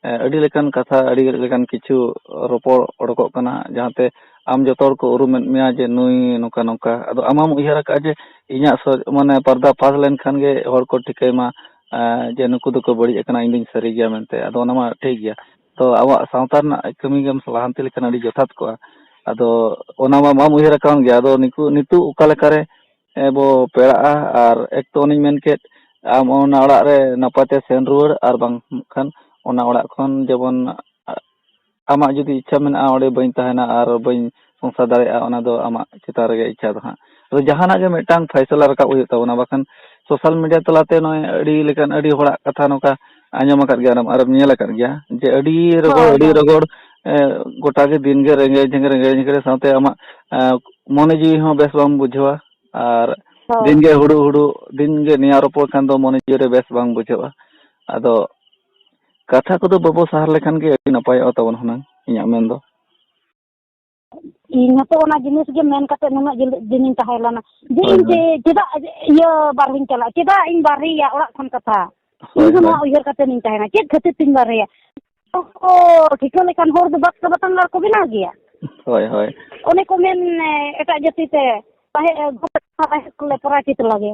ᱮ, ᱟᱹᱰᱤ ᱞᱮᱠᱟᱱ ᱠᱟᱛᱷᱟ, ᱟᱹᱰᱤ ᱞᱮᱠᱟᱱ ᱠᱤᱪᱷᱩ ᱨᱚᱯᱚᱲ ᱚᱰᱚᱠᱚᱜ ᱠᱟᱱᱟ, ᱡᱟᱦᱟᱸᱛᱮ ᱟᱢ ᱡᱚᱛᱚ ᱦᱚᱲ ᱠᱚ ᱩᱨᱩᱢᱮᱫ ᱢᱮᱭᱟ ᱡᱮ ᱱᱩᱭ ᱱᱚᱝᱠᱟ ᱱᱚᱝᱠᱟ᱾ ᱟᱫᱚ ᱟᱢᱮᱢ ᱩᱭᱦᱟᱹᱨ ᱟᱠᱟᱫᱼᱟ ᱡᱮ ᱤᱧᱟᱹᱜ ᱥᱚ-, ᱢᱟᱱᱮ ᱯᱟᱨᱫᱟ ᱯᱷᱟᱥ ᱞᱮᱱᱠᱷᱟᱱ ᱜᱮ ᱦᱚᱲ ᱠᱚ ᱴᱷᱤᱠᱟᱹᱭ ᱢᱟ, ᱮ, ᱡᱮ ᱱᱩᱠᱩ ᱫᱚᱠᱚ ᱵᱟᱹᱲᱤᱡ ᱟᱠᱟᱱᱟ, ᱤᱧ ᱫᱩᱧ ᱥᱟᱹᱨᱤ ᱜᱮᱭᱟ ᱢᱮᱱᱛᱮ᱾ ᱟᱫᱚ ᱚᱱᱟ ᱢᱟ ᱴᱷᱤᱠ ᱜᱮᱭᱟ, ᱛᱚ ᱟᱵᱚᱣᱟᱜ ᱥᱟᱶᱛᱟ ᱨᱮᱱᱟᱜ ᱠᱟᱹᱢᱤ ᱜᱮᱢ ᱞᱟᱦᱟᱱᱛᱤ ᱞᱮᱠᱷᱟᱱ ᱟᱹᱰᱤ ᱡᱚᱛᱷᱟᱛ ᱠᱚᱜᱼᱟ᱾ ᱟᱫᱚ ᱚᱱᱟ ᱢᱟ ᱵᱟᱢ ᱩᱭᱦᱟᱹᱨ ᱟᱠᱟᱣᱟᱱ ᱜᱮᱭᱟ᱾ ᱟᱫᱚ ᱱᱤᱠᱩ-, ᱱᱤᱛᱚᱜ ᱚᱠᱟ ᱞᱮᱠᱟᱨᱮ, ᱮ, ᱵᱚ ᱯᱮᱲᱟᱜᱼᱟ? ᱟᱨ ᱮᱠ ᱛᱚ ᱚᱱᱮᱧ ᱢᱮᱱ ᱠᱮᱫ, ᱟᱢ ᱚᱱᱟ ᱚᱲᱟᱜ ᱨᱮ ᱱᱟᱯᱟᱭ ᱛᱮ ᱥᱮᱱ ᱨᱩᱣᱟᱹᱲ, ᱟᱨ ᱵᱟᱝᱠᱷᱟᱱ ᱚᱱᱟ ᱚᱲᱟᱜ ᱠᱷᱚᱱ ᱡᱮᱢᱚᱱ, ᱟ-, ᱟᱢᱟᱜ ᱡᱩᱫᱤ ᱤᱪᱪᱷᱟ ᱢᱮᱱᱟᱜᱼᱟ ᱚᱸᱰᱮ ᱵᱟᱹᱧ ᱛᱟᱦᱮᱱᱟ ᱟᱨ ᱵᱟᱹᱧ ᱥᱚᱝᱥᱟᱨ ᱫᱟᱲᱮᱭᱟᱜᱼᱟ, ᱚᱱᱟ ᱫᱚ ᱟᱢᱟᱜ ᱪᱮᱛᱟᱱ ᱨᱮᱜᱮ ᱤᱪᱪᱷᱟ ᱫᱚ ᱦᱟᱸᱜ᱾ ᱟᱫᱚ ᱡᱟᱦᱟᱱᱟᱜ ᱜᱮ ᱢᱤᱫᱴᱟᱝ ᱯᱷᱟᱭᱥᱟᱞᱟ ᱨᱟᱠᱟᱵ ᱦᱩᱭᱩᱜ ᱛᱟᱵᱚᱱᱟ, ᱵᱟᱠᱷᱟᱱ ᱥᱳᱥᱟᱞ ᱢᱤᱰᱤᱭᱟ ᱛᱟᱞᱟᱛᱮ ᱱᱚᱜᱼᱚᱭ ᱟᱹᱰᱤ ᱞᱮᱠᱟᱱ, ᱟᱹᱰᱤ ᱦᱚᱲᱟᱜ ᱠᱟᱛᱷᱟ ᱱᱚᱝᱠᱟ ᱟᱸᱡᱚᱢ ᱟᱠᱟᱫ ᱜᱮᱭᱟ, ᱟᱨᱮᱢ ᱧᱮᱞ ᱟᱠᱟᱫ ᱜᱮᱭᱟ ᱡᱮ ᱟᱹᱰᱤ ᱨᱚᱜᱚᱲ, ᱦᱳᱭ, ᱟᱹᱰᱤ ᱦᱳᱭ᱾ ᱨᱚᱜᱚᱲ, ᱮ, ᱜᱚᱴᱟ ᱜᱮ ᱫᱤᱱ ᱜᱮ ᱨᱮᱸᱜᱮᱡ ᱡᱷᱮᱸᱜᱮ, ᱨᱮᱸᱜᱮᱡ ᱡᱷᱮᱸᱜᱮ ᱥᱟᱶᱛᱮ ᱟᱢᱟᱜ, ᱮ, ᱢᱚᱱᱮ ᱡᱤᱣᱤ ᱦᱚᱸ ᱵᱮᱥ ᱵᱟᱢ ᱵᱩᱡᱷᱟᱹᱣᱟ᱾ ᱟᱨ ᱦᱳᱭ᱾ ᱫᱤᱱ ᱜᱮ ᱦᱩᱲᱩ ᱦᱩᱲᱩ, ᱫᱤᱱ ᱜᱮ ᱱᱮᱭᱟᱣ ᱨᱚᱯᱚᱲ ᱠᱷᱟᱱ ᱫᱚ ᱢᱚᱱᱮ ᱡᱤᱣᱤ ᱨᱮ ᱵᱮᱥ ᱵᱟᱝ ᱵᱩᱡᱷᱟᱹᱜᱼᱟ᱾ ᱟᱫᱚ ᱠᱟᱛᱷᱟ ᱠᱚᱫᱚ ᱵᱟᱵᱚ ᱥᱟᱦᱟᱨ ᱞᱮᱠᱷᱟᱱ ᱜᱮ ᱟᱹᱰᱤ ᱱᱟᱯᱟᱭᱚᱜᱼᱟ ᱛᱟᱵᱚᱱ ᱦᱩᱱᱟᱹᱝ, ᱤᱧᱟᱹᱜ ᱢᱮᱱ ᱫᱚ᱾ ᱤᱧ ᱦᱚᱸᱛᱚ ᱚᱱᱟ ᱡᱤᱱᱤᱥ ᱜᱮ ᱢᱮᱱ ᱠᱟᱛᱮ ᱱᱩᱱᱟᱹᱜ ᱡᱤᱞ-, ᱫᱤᱱᱤᱧ ᱛᱟᱦᱮᱸ ᱞᱮᱱᱟ ᱡᱮ ᱦᱳᱭ, ᱤᱧ ᱦᱳᱭ᱾ ᱪᱮ-, ᱪᱮᱫᱟᱜ ᱤᱭᱟᱹ ᱵᱟᱨᱦᱮᱧ ᱪᱟᱞᱟᱜᱼᱟ, ᱪᱮᱫᱟᱜ ᱤᱧ ᱵᱟᱨᱦᱮᱭᱟ ᱚᱲᱟᱜ ᱠᱷᱚᱱ ᱠᱟᱛᱷᱟ? ᱦᱳᱭ, ᱤᱧ ᱦᱚᱸ ᱦᱳᱭ᱾ ᱱᱚᱣᱟ ᱩᱭᱦᱟᱹᱨ ᱠᱟᱛᱮ ᱤᱧ ᱛᱟᱦᱮᱱᱟ, ᱪᱮᱫ ᱠᱷᱟᱹᱛᱤᱨ ᱛᱤᱧ ᱵᱟᱨᱦᱮᱭᱟ? ᱠᱚ ᱴᱷᱤᱠᱟᱹ ᱞᱮᱠᱷᱟᱱ ᱦᱚᱲ ᱫᱚ ᱵᱟᱠ ᱵᱟᱛᱟᱝ ᱜᱟᱲ ᱠᱚ ᱵᱮᱱᱟᱣ ᱜᱮᱭᱟ᱾ ᱦᱳᱭ, ᱦᱳᱭ᱾ ᱚᱱᱮ ᱠᱚ ᱢᱮᱱ, ᱮ, ᱮᱴᱟᱜ ᱡᱟᱹᱛᱤ ᱛᱮ ᱛᱟᱦᱮᱸ, ᱮ, ᱜᱚ ᱛᱟᱦᱮᱸ ᱠᱚᱞᱮ ᱯᱚᱨᱟᱡᱤᱛ ᱞᱟᱜᱮ᱾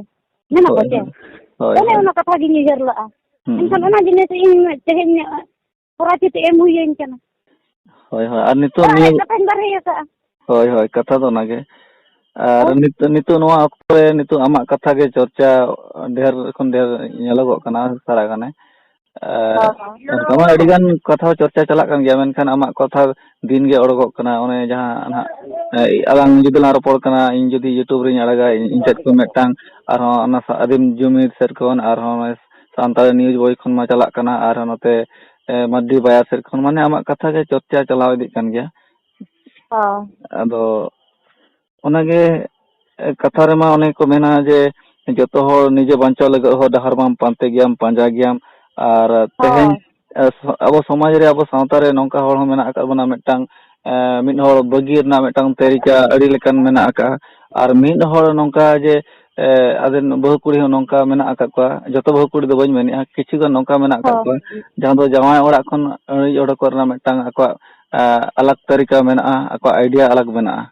ᱢᱮᱱᱟ ᱠᱚ ᱦᱳᱭ, ᱪᱮ? ᱦᱳᱭ᱾ ᱦᱳᱭ, ᱚᱱᱮ ᱦᱳᱭ᱾ ᱚᱱᱟ ᱠᱟᱛᱷᱟ ᱜᱤᱧ ᱩᱭᱦᱟᱹᱨ ᱞᱟᱜᱼᱟ᱾ ᱦᱩᱸ, ᱢᱮᱱᱠᱷᱟᱱ ᱦᱩᱸ᱾ ᱚᱱᱟ ᱡᱤᱱᱤᱥ ᱤᱧ ᱛᱮᱦᱮᱧ ᱯᱚᱨᱟᱡᱤᱛ ᱮᱢ ᱦᱩᱭᱟᱹᱧ ᱠᱟᱱᱟ᱾ ᱦᱳᱭ, ᱦᱳᱭ᱾ ᱟᱨ ᱱᱤᱛᱚᱜ ᱚᱲᱟᱜ ᱱᱤᱭᱟᱹ ᱦᱮᱡ ᱠᱟᱛᱮᱧ ᱵᱟᱨᱦᱮ ᱟᱠᱟᱜᱼᱟ᱾ ᱦᱳᱭ, ᱦᱳᱭ, ᱠᱟᱛᱷᱟ ᱫᱚ ᱚᱱᱟᱜᱮ᱾ ᱟᱨ ᱦᱳᱭ᱾ ᱱᱤᱛ-, ᱱᱤᱛᱚᱜ ᱱᱚᱣᱟ ᱚᱠᱛᱚ ᱨᱮ ᱱᱤᱛᱚᱜ ᱟᱢᱟᱜ ᱠᱟᱛᱷᱟ ᱜᱮ ᱪᱚᱨᱪᱟ ᱰᱷᱮᱨ ᱠᱷᱚᱱ ᱰᱷᱮᱨ ᱧᱮᱞᱚᱜᱚᱜ ᱠᱟᱱᱟ ᱥᱟᱨᱟ ᱜᱟᱱᱮ᱾ ᱟᱨ ᱦᱳᱭ, ᱦᱳᱭ᱾ ᱚᱱᱠᱟ ᱢᱟ ᱟᱹᱰᱤ ᱜᱟᱱ ᱠᱟᱛᱷᱟ ᱪᱚᱨᱪᱟ ᱪᱟᱞᱟᱜ ᱠᱟᱱ ᱜᱮᱭᱟ, ᱢᱮᱱᱠᱷᱟᱱ ᱟᱢᱟᱜ ᱠᱟᱛᱷᱟ ᱫᱤᱱ ᱜᱮ ᱚᱰᱚᱠᱚᱜ ᱠᱟᱱᱟ᱾ ᱚᱱᱮ ᱡᱟᱦᱟᱸ ᱱᱟᱦᱟᱜ, ᱮ, ᱟᱞᱟᱝ ᱡᱩᱫᱤ ᱞᱟᱝ ᱨᱚᱯᱚᱲ ᱠᱟᱱᱟ, ᱤᱧ ᱡᱩᱫᱤ YouTube ᱨᱤᱧ ᱟᱲᱟᱜᱟ, ᱤᱧ, ᱤᱧ ᱥᱮᱫ ᱠᱷᱚᱱ ᱢᱤᱫᱴᱟᱝ ᱟᱨᱦᱚᱸ ᱚᱱᱟ ᱥᱟ-, ᱟᱹᱫᱤᱢ ᱡᱩᱢᱤᱫ ᱥᱮᱫ ᱠᱷᱚᱱ, ᱟᱨᱦᱚᱸ ᱱᱚᱜᱼᱚᱭ ᱥᱟᱱᱛᱟᱲᱤ news boy ᱠᱷᱚᱱ ᱢᱟ ᱪᱟᱞᱟᱜ ᱠᱟᱱᱟ, ᱟᱨᱦᱚᱸ ᱱᱚᱛᱮ, ᱮ, ᱢᱟᱹᱨᱰᱤ ᱵᱟᱭᱟᱨ ᱥᱮᱫ ᱠᱷᱚᱱ, ᱢᱟᱱᱮ ᱟᱢᱟᱜ ᱠᱟᱛᱷᱟ ᱜᱮ ᱪᱚᱨᱪᱟ ᱪᱟᱞᱟᱣ ᱤᱫᱤᱜ ᱠᱟᱱ ᱜᱮᱭᱟ᱾ ᱦᱳᱭ᱾ ᱟᱫᱚ ᱚᱱᱟᱜᱮ, ᱮ, ᱠᱟᱛᱷᱟ ᱨᱮᱢᱟ ᱚᱱᱮ ᱠᱚ ᱢᱮᱱᱟ ᱡᱮ, "ᱡᱚᱛᱚ ᱦᱚᱲ ᱱᱤᱡᱮ ᱵᱟᱧᱪᱟᱣ ᱞᱟᱹᱜᱤᱫ ᱦᱚᱸ ᱰᱟᱦᱟᱨ ᱢᱟᱢ ᱯᱟᱱᱛᱮ ᱜᱮᱭᱟᱢ, ᱯᱟᱸᱡᱟ ᱜᱮᱭᱟᱢ", ᱟᱨ ᱛᱮᱦᱮᱧ, ᱦᱳᱭ᱾ ᱮ, ᱥᱚ-, ᱟᱵᱚ ᱥᱚᱢᱟᱡᱽ ᱨᱮ, ᱟᱵᱚ ᱥᱟᱶᱛᱟ ᱨᱮ ᱱᱚᱝᱠᱟ ᱦᱚᱲ ᱦᱚᱸ ᱢᱮᱱᱟᱜ ᱟᱠᱟᱫ ᱵᱚᱱᱟ, ᱢᱤᱫᱴᱟᱝ, ᱮ, ᱢᱤᱫ ᱦᱚᱲ ᱵᱟᱹᱜᱤ ᱨᱮᱱᱟᱜ ᱢᱤᱫᱴᱟᱝ ᱛᱟᱹᱨᱤᱠᱟ ᱟᱹᱰᱤ ᱞᱮᱠᱟᱱ ᱢᱮᱱᱟᱜ ᱟᱠᱟᱫᱼᱟ, ᱟᱨ ᱢᱤᱫ ᱦᱚᱲ ᱱᱚᱝᱠᱟ ᱡᱮ, ᱮ, ᱟᱫᱚ ᱵᱟᱹᱦᱩ ᱠᱩᱲᱤ ᱦᱚᱸ ᱱᱚᱝᱠᱟ ᱢᱮᱱᱟᱜ ᱟᱠᱟᱫ ᱠᱚᱣᱟ, ᱡᱚᱛᱚ ᱵᱟᱹᱦᱩ ᱠᱩᱲᱤ ᱫᱚ ᱵᱟᱹᱧ ᱢᱮᱱᱮᱫᱼᱟ, ᱠᱤᱪᱷᱩ ᱜᱟᱱ ᱱᱚᱝᱠᱟ ᱢᱮᱱᱟᱜ ᱟᱠᱟᱫ ᱦᱳᱭ᱾ ᱠᱚᱣᱟ, ᱡᱟᱦᱟᱸ ᱫᱚ ᱡᱟᱶᱟᱭ ᱚᱲᱟᱜ ᱠᱷᱚᱱ ᱟᱹᱲᱤᱡ ᱚᱰᱚᱠᱚᱜ ᱨᱮᱱᱟᱜ ᱢᱤᱫᱴᱟᱝ ᱟᱠᱚᱣᱟᱜ, ᱮ, ᱟᱞᱟᱜᱽ ᱛᱟᱹᱨᱤᱠᱟ ᱢᱮᱱᱟᱜᱼᱟ, ᱟᱠᱚᱣᱟᱜ idea ᱟᱞᱟᱜᱽ ᱢᱮᱱᱟᱜᱼᱟ᱾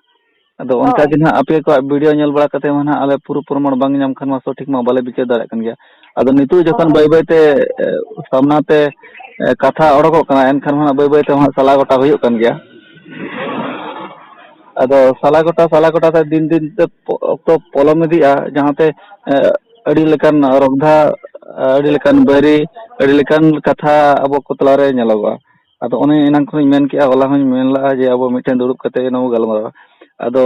ᱟᱫᱚ ᱚᱱᱠᱟ ᱦᱳᱭ᱾ ᱜᱮ ᱱᱟᱦᱟᱜ ᱟᱯᱮ ᱠᱚᱣᱟᱜ video ᱧᱮᱞ ᱵᱟᱲᱟ ᱠᱟᱛᱮ ᱢᱟ ᱱᱟᱦᱟᱜ ᱟᱞᱮ ᱯᱩᱨᱟᱹ ᱯᱨᱚᱢᱟᱬ ᱵᱟᱝ ᱧᱟᱢ ᱠᱷᱟᱱ ᱢᱟ ᱥᱚᱴᱷᱤᱠ ᱢᱟ ᱵᱟᱞᱮ ᱵᱤᱪᱟᱹᱨ ᱫᱟᱲᱮᱭᱟᱜ ᱠᱟᱱ ᱜᱮᱭᱟ᱾ ᱟᱫᱚ ᱱᱤᱛᱚᱜ ᱡᱚᱠᱷᱚᱱ ᱦᱳᱭ᱾ ᱵᱟᱹᱭ ᱵᱟᱹᱭ ᱛᱮ, ᱮ, ᱥᱟᱢᱱᱟ ᱛᱮ, ᱮ, ᱠᱟᱛᱷᱟ ᱚᱰᱚᱠᱚᱜ ᱠᱟᱱᱟ, ᱮᱱᱠᱷᱟᱱ ᱢᱟ ᱱᱟᱦᱟᱜ ᱵᱟᱹᱭ ᱵᱟᱹᱭ ᱛᱮ ᱦᱟᱸᱜ ᱥᱟᱞᱟ ᱜᱚᱴᱟ ᱦᱩᱭᱩᱜ ᱠᱟᱱ ᱜᱮᱭᱟ᱾ ᱟᱫᱚ ᱥᱟᱞᱟ ᱜᱚᱴᱟ, ᱥᱟᱞᱟ ᱜᱚᱴᱟ ᱛᱮ ᱫᱤᱱ ᱫᱤᱱ ᱛᱮ ᱯᱚ-, ᱚᱠᱛᱚ ᱯᱚᱞᱚᱢ ᱤᱫᱤᱜᱼᱟ, ᱡᱟᱦᱟᱸ ᱛᱮ, ᱮ, ᱟᱹᱰᱤ ᱞᱮᱠᱟᱱ ᱨᱚᱜᱽᱫᱷᱟ, ᱟᱹᱰᱤ ᱞᱮᱠᱟᱱ ᱵᱟᱹᱭᱨᱤ, ᱟᱹᱰᱤ ᱞᱮᱠᱟᱱ ᱠᱟᱛᱷᱟ ᱟᱵᱚ ᱠᱚ ᱛᱟᱞᱟᱨᱮ ᱧᱮᱞᱚᱜᱚᱜᱼᱟ᱾ ᱟᱫᱚ ᱚᱱᱮ ᱮᱱᱟᱝ ᱠᱷᱚᱱᱤᱧ ᱢᱮᱱ ᱠᱮᱜᱼᱟ, ᱦᱚᱞᱟ ᱦᱚᱸᱧ ᱢᱮᱱ ᱞᱟᱜᱼᱟ ᱡᱮ ᱟᱵᱚ ᱢᱤᱫᱴᱷᱮᱱ ᱫᱩᱲᱩᱵ ᱠᱟᱛᱮ ᱱᱚᱣᱟ ᱜᱟᱞᱢᱟᱨᱟᱣᱟ᱾ ᱟᱫᱚ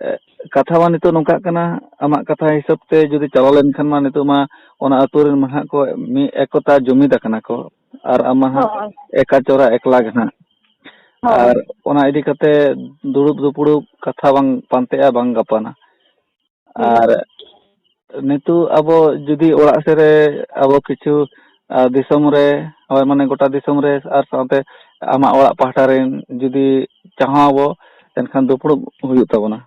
ᱮ, ᱠᱟᱛᱷᱟ ᱢᱟ ᱱᱤᱛᱚᱜ ᱱᱚᱝᱠᱟᱜ ᱠᱟᱱᱟ, ᱟᱢᱟᱜ ᱠᱟᱛᱷᱟ ᱦᱤᱥᱟᱹᱵ ᱛᱮ ᱡᱩᱫᱤ ᱪᱟᱞᱟᱣ ᱞᱮᱱᱠᱷᱟᱱ ᱢᱟ ᱱᱤᱛᱚᱜ ᱢᱟ ᱚᱱᱟ ᱟᱹᱛᱩ ᱨᱮᱱ ᱢᱟ ᱦᱟᱸᱜ ᱠᱚ ᱢᱤᱫ ᱮᱠᱚᱛᱟ ᱡᱩᱢᱤᱫ ᱟᱠᱟᱱᱟ ᱠᱚ, ᱟᱨ ᱟᱢ ᱢᱟ ᱦᱟᱸᱜ ᱦᱳᱭ᱾ ᱮᱠᱟ ᱪᱚᱨᱟ ᱮᱠᱞᱟ ᱜᱮ ᱦᱟᱸᱜ᱾ ᱦᱳᱭ᱾ ᱟᱨ ᱚᱱᱟ ᱤᱫᱤ ᱠᱟᱛᱮ ᱫᱩᱲᱩᱵ ᱫᱩᱯᱲᱩᱵ ᱠᱟᱛᱷᱟ ᱵᱟᱝ ᱯᱟᱱᱛᱮᱜᱼᱟ, ᱵᱟᱝ ᱜᱟᱯᱟᱱᱟ᱾ ᱦᱩᱸ᱾ ᱟᱨ ᱱᱤᱛᱚᱜ ᱟᱵᱚ ᱡᱩᱫᱤ ᱚᱲᱟᱜ ᱥᱮᱫ ᱨᱮ ᱟᱵᱚ ᱠᱤᱪᱷᱩ, ᱟ, ᱫᱤᱥᱚᱢ ᱨᱮ, ᱦᱳᱭ, ᱢᱟᱱᱮ ᱜᱚᱴᱟ ᱫᱤᱥᱚᱢ ᱨᱮ ᱟᱨ ᱥᱟᱶᱛᱮ ᱟᱢᱟᱜ ᱚᱲᱟᱜ ᱯᱟᱦᱴᱟ ᱨᱮᱱ ᱡᱩᱫᱤ ᱪᱟᱦᱟᱣ ᱟᱵᱚ, ᱮᱱᱠᱷᱟᱱ ᱫᱩᱯᱲᱩᱵ ᱦᱩᱭᱩᱜ ᱛᱟᱵᱚᱱᱟ᱾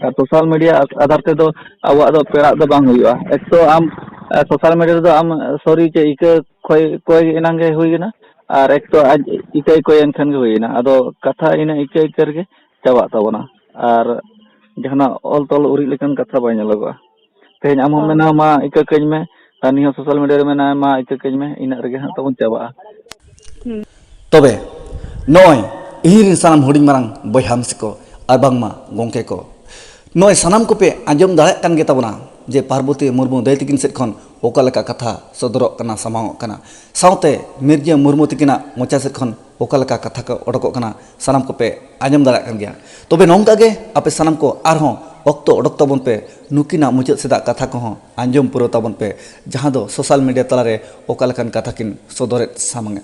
ᱟᱨ social media ᱟᱫᱷᱟᱨ ᱛᱮᱫᱚ ᱟᱵᱚᱣᱟᱜ ᱫᱚ ᱯᱮᱲᱟᱜ ᱫᱚ ᱵᱟᱝ ᱦᱩᱭᱩᱜᱼᱟ᱾ ᱮᱠ ᱛᱚ ᱟᱢ, ᱟ, social media ᱨᱮᱫᱚ ᱟᱢ, ᱟ, sorry ᱪᱮ ᱤᱠᱟᱹ ᱠᱷᱚᱭ, ᱠᱚᱭ ᱮᱱᱟᱝ ᱜᱮ ᱦᱩᱭ ᱮᱱᱟ, ᱟᱨ ᱮᱠ ᱛᱚ ᱟᱡ ᱤᱠᱟᱹᱭ ᱠᱚᱭ ᱮᱱᱠᱷᱟᱱ ᱜᱮ ᱦᱩᱭ ᱮᱱᱟ᱾ ᱟᱫᱚ ᱠᱟᱛᱷᱟ ᱤᱱᱟᱹ ᱤᱠᱟᱹ ᱤᱠᱟᱹ ᱨᱮᱜᱮ ᱪᱟᱵᱟᱜ ᱛᱟᱵᱚᱱᱟ᱾ ᱟᱨ ᱡᱟᱦᱟᱱᱟᱜ ᱚᱞ ᱛᱚᱞ ᱩᱨᱤᱡ ᱞᱮᱠᱟᱱ ᱠᱟᱛᱷᱟ ᱵᱟᱭ ᱧᱮᱞᱚᱜᱚᱜᱼᱟ᱾ ᱛᱮᱦᱮᱧ ᱟᱢ ᱦᱚᱸ ᱦᱳᱭ᱾ ᱢᱮᱱᱟ ᱢᱟ ᱤᱠᱟᱹ ᱠᱟᱹᱧ ᱢᱮ, ᱟᱨ ᱱᱤᱭᱟᱹ social media ᱨᱮ ᱢᱮᱱᱟ ᱢᱟ ᱤᱠᱟᱹ ᱠᱟᱹᱧ ᱢᱮ, ᱤᱱᱟᱹᱜ ᱨᱮᱜᱮ ᱦᱟᱸᱜ ᱛᱟᱵᱚᱱ ᱪᱟᱵᱟᱜᱼᱟ᱾ ᱦᱩᱸ᱾ ᱛᱚᱵᱮ ᱱᱚᱜᱼᱚᱭ ᱤᱧ ᱨᱮᱱ ᱥᱟᱱᱟᱢ ᱦᱩᱰᱤᱧ ᱢᱟᱨᱟᱝ ᱵᱚᱭᱦᱟ ᱢᱤᱥᱤ ᱠᱚ ᱟᱨ ᱵᱟᱝᱢᱟ ᱜᱚᱢᱠᱮ ᱠᱚ, ᱱᱚᱜᱼᱚᱭ ᱥᱟᱱᱟᱢ ᱠᱚᱯᱮ ᱟᱸᱡᱚᱢ ᱫᱟᱲᱮᱭᱟᱜ ᱠᱟᱱ ᱜᱮ ᱛᱟᱵᱚᱱᱟ ᱡᱮ ᱯᱟᱨᱵᱚᱛᱤ ᱢᱩᱨᱢᱩ ᱫᱟᱹᱭ ᱛᱟᱹᱠᱤᱱ ᱥᱮᱫ ᱠᱷᱚᱱ ᱚᱠᱟ ᱞᱮᱠᱟ ᱠᱟᱛᱷᱟ ᱥᱚᱫᱚᱨᱚᱜ ᱠᱟᱱᱟ, ᱥᱟᱢᱟᱝᱚᱜ ᱠᱟᱱᱟ, ᱥᱟᱶᱛᱮ ᱢᱤᱨᱡᱟᱹ ᱢᱩᱨᱢᱩ ᱛᱟᱹᱠᱤᱱᱟᱜ ᱢᱚᱪᱟ ᱥᱮᱫ ᱠᱷᱚᱱ ᱚᱠᱟ ᱞᱮᱠᱟ ᱠᱟᱛᱷᱟ ᱠᱚ ᱚᱰᱚᱠᱚᱜ ᱠᱟᱱᱟ, ᱥᱟᱱᱟᱢ ᱠᱚᱯᱮ ᱟᱸᱡᱚᱢ ᱫᱟᱲᱮᱭᱟᱜ ᱠᱟᱱ ᱜᱮᱭᱟ᱾ ᱛᱚᱵᱮ ᱱᱚᱝᱠᱟ ᱜᱮ ᱟᱯᱮ ᱥᱟᱱᱟᱢ ᱠᱚ ᱟᱨᱦᱚᱸ ᱚᱠᱛᱚ ᱚᱰᱚᱠ ᱛᱟᱵᱚᱱ ᱯᱮ, ᱱᱩᱠᱤᱱᱟᱜ ᱢᱩᱪᱟᱹᱫ ᱥᱮᱫᱟᱜ ᱠᱟᱛᱷᱟ ᱠᱚᱦᱚᱸ ᱟᱸᱡᱚᱢ ᱯᱩᱨᱟᱹᱣ ᱛᱟᱵᱚᱱ ᱯᱮ, ᱡᱟᱦᱟᱸ ᱫᱚ social media ᱛᱟᱞᱟᱨᱮ ᱚᱠᱟ ᱞᱮᱠᱟᱱ ᱠᱟᱛᱷᱟ ᱠᱤᱱ ᱥᱚᱫᱚᱨᱮᱫ ᱥᱟᱢᱟᱝᱮᱫ᱾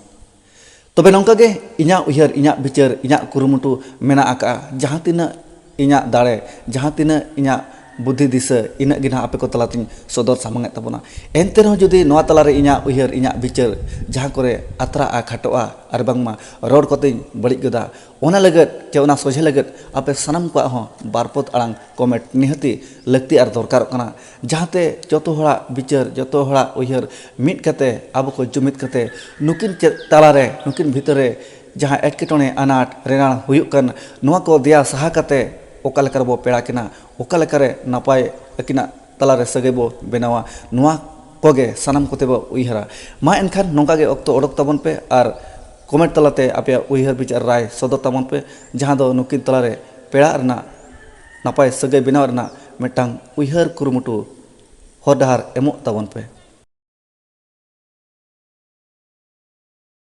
ᱛᱚᱵᱮ ᱱᱚᱝᱠᱟ ᱜᱮ ᱤᱧᱟᱹᱜ ᱩᱭᱦᱟᱹᱨ, ᱤᱧᱟᱹᱜ ᱵᱤᱪᱟᱹᱨ, ᱤᱧᱟᱹᱜ ᱠᱩᱨᱩᱢᱩᱴᱩ ᱢᱮᱱᱟᱜ ᱟᱠᱟᱫᱼᱟ᱾ ᱡᱟᱦᱟᱸ ᱛᱤᱱᱟᱹᱜ ᱤᱧᱟᱹᱜ ᱫᱟᱲᱮ, ᱡᱟᱦᱟᱸ ᱛᱤᱱᱟᱹᱜ ᱤᱧᱟᱹᱜ ᱵᱩᱫᱽᱫᱷᱤ ᱫᱤᱥᱟᱹ, ᱤᱱᱟᱹᱜ ᱜᱮ ᱱᱟᱦᱟᱜ ᱟᱯᱮ ᱠᱚ ᱛᱟᱞᱟᱛᱤᱧ ᱥᱚᱫᱚᱨ ᱥᱟᱢᱟᱝᱮᱫ ᱛᱟᱵᱚᱱᱟ᱾ ᱮᱱᱛᱮ ᱨᱮᱦᱚᱸ ᱡᱩᱫᱤ ᱱᱚᱣᱟ ᱛᱟᱞᱟᱨᱮ ᱤᱧᱟᱹᱜ ᱩᱭᱦᱟᱹᱨ, ᱤᱧᱟᱹᱜ ᱵᱤᱪᱟᱹᱨ ᱡᱟᱦᱟᱸ ᱠᱚᱨᱮ ᱟᱛᱨᱟᱜᱼᱟ, ᱠᱷᱟᱴᱚᱜᱼᱟ, ᱟᱨ ᱵᱟᱝᱢᱟ ᱨᱚᱲ ᱠᱚᱛᱮᱧ ᱵᱟᱹᱲᱤᱡ ᱜᱚᱫᱟ, ᱚᱱᱟ ᱞᱟᱹᱜᱤᱫ ᱪᱮ ᱚᱱᱟ ᱥᱚᱡᱷᱮ ᱞᱟᱹᱜᱤᱫ ᱟᱯᱮ ᱥᱟᱱᱟᱢ ᱠᱚᱣᱟᱜ ᱦᱚᱸ ᱵᱟᱨ ᱯᱚᱫ ᱟᱲᱟᱝ comment ᱱᱤᱦᱟᱹᱛᱤ ᱞᱟᱹᱠᱛᱤ ᱟᱨ ᱫᱚᱨᱠᱟᱨᱚᱜ ᱠᱟᱱᱟ, ᱡᱟᱦᱟᱸᱛᱮ ᱡᱚᱛᱚ ᱦᱚᱲᱟᱜ ᱵᱤᱪᱟᱹᱨ, ᱡᱚᱛᱚ ᱦᱚᱲᱟᱜ ᱩᱭᱦᱟᱹᱨ ᱢᱤᱫ ᱠᱟᱛᱮ ᱟᱵᱚ ᱠᱚ ᱡᱩᱢᱤᱫ ᱠᱟᱛᱮ ᱱᱩᱠᱤᱱ ᱪᱮᱫ ᱛᱟᱞᱟᱨᱮ, ᱱᱩᱠᱤᱱ ᱵᱷᱤᱛᱟᱹᱨ ᱨᱮ ᱡᱟᱦᱟᱸ ᱮᱴᱠᱮᱴᱚᱬᱮ, ᱟᱱᱟᱴ, ᱨᱮᱱᱟᱲ ᱦᱩᱭᱩᱜ ᱠᱟᱱ, ᱱᱚᱣᱟ ᱠᱚ ᱫᱮᱭᱟ ᱥᱟᱦᱟ ᱠᱟᱛᱮ ᱚᱠᱟ ᱞᱮᱠᱟ ᱨᱮᱵᱚ ᱯᱮᱲᱟ ᱠᱤᱱᱟ, ᱚᱠᱟ ᱞᱮᱠᱟᱨᱮ ᱱᱟᱯᱟᱭ ᱟᱹᱠᱤᱱᱟᱜ ᱛᱟᱞᱟᱨᱮ ᱥᱟᱹᱜᱟᱹᱭ ᱵᱚ ᱵᱮᱱᱟᱣᱟ, ᱱᱚᱣᱟ ᱠᱚᱜᱮ ᱥᱟᱱᱟᱢ ᱠᱚᱛᱮ ᱵᱚ ᱩᱭᱦᱟᱹᱨᱟ᱾ ᱢᱟ ᱮᱱᱠᱷᱟᱱ ᱱᱚᱝᱠᱟ ᱜᱮ ᱚᱠᱛᱚ ᱚᱰᱚᱠ ᱛᱟᱵᱚᱱ ᱯᱮ ᱟᱨ comment ᱛᱟᱞᱟᱛᱮ ᱟᱯᱮᱭᱟᱜ ᱩᱭᱦᱟᱹᱨ ᱵᱤᱪᱟᱹᱨ ᱨᱟᱭ ᱥᱚᱫᱚᱨ ᱛᱟᱵᱚᱱ ᱯᱮ, ᱡᱟᱦᱟᱸ ᱫᱚ ᱱᱩᱠᱤᱱ ᱛᱟᱞᱟᱨᱮ ᱯᱮᱲᱟᱜ ᱨᱮᱱᱟᱜ ᱱᱟᱯᱟᱭ ᱥᱟᱹᱜᱟᱹᱭ ᱵᱮᱱᱟᱣ ᱨᱮᱱᱟᱜ ᱢᱤᱫᱴᱟᱝ ᱩᱭᱦᱟᱹᱨ ᱠᱩᱨᱩᱢᱩᱴᱩ ᱦᱚᱨ ᱰᱟᱦᱟᱨ ᱮᱢᱚᱜ ᱛᱟᱵᱚᱱ ᱯᱮ᱾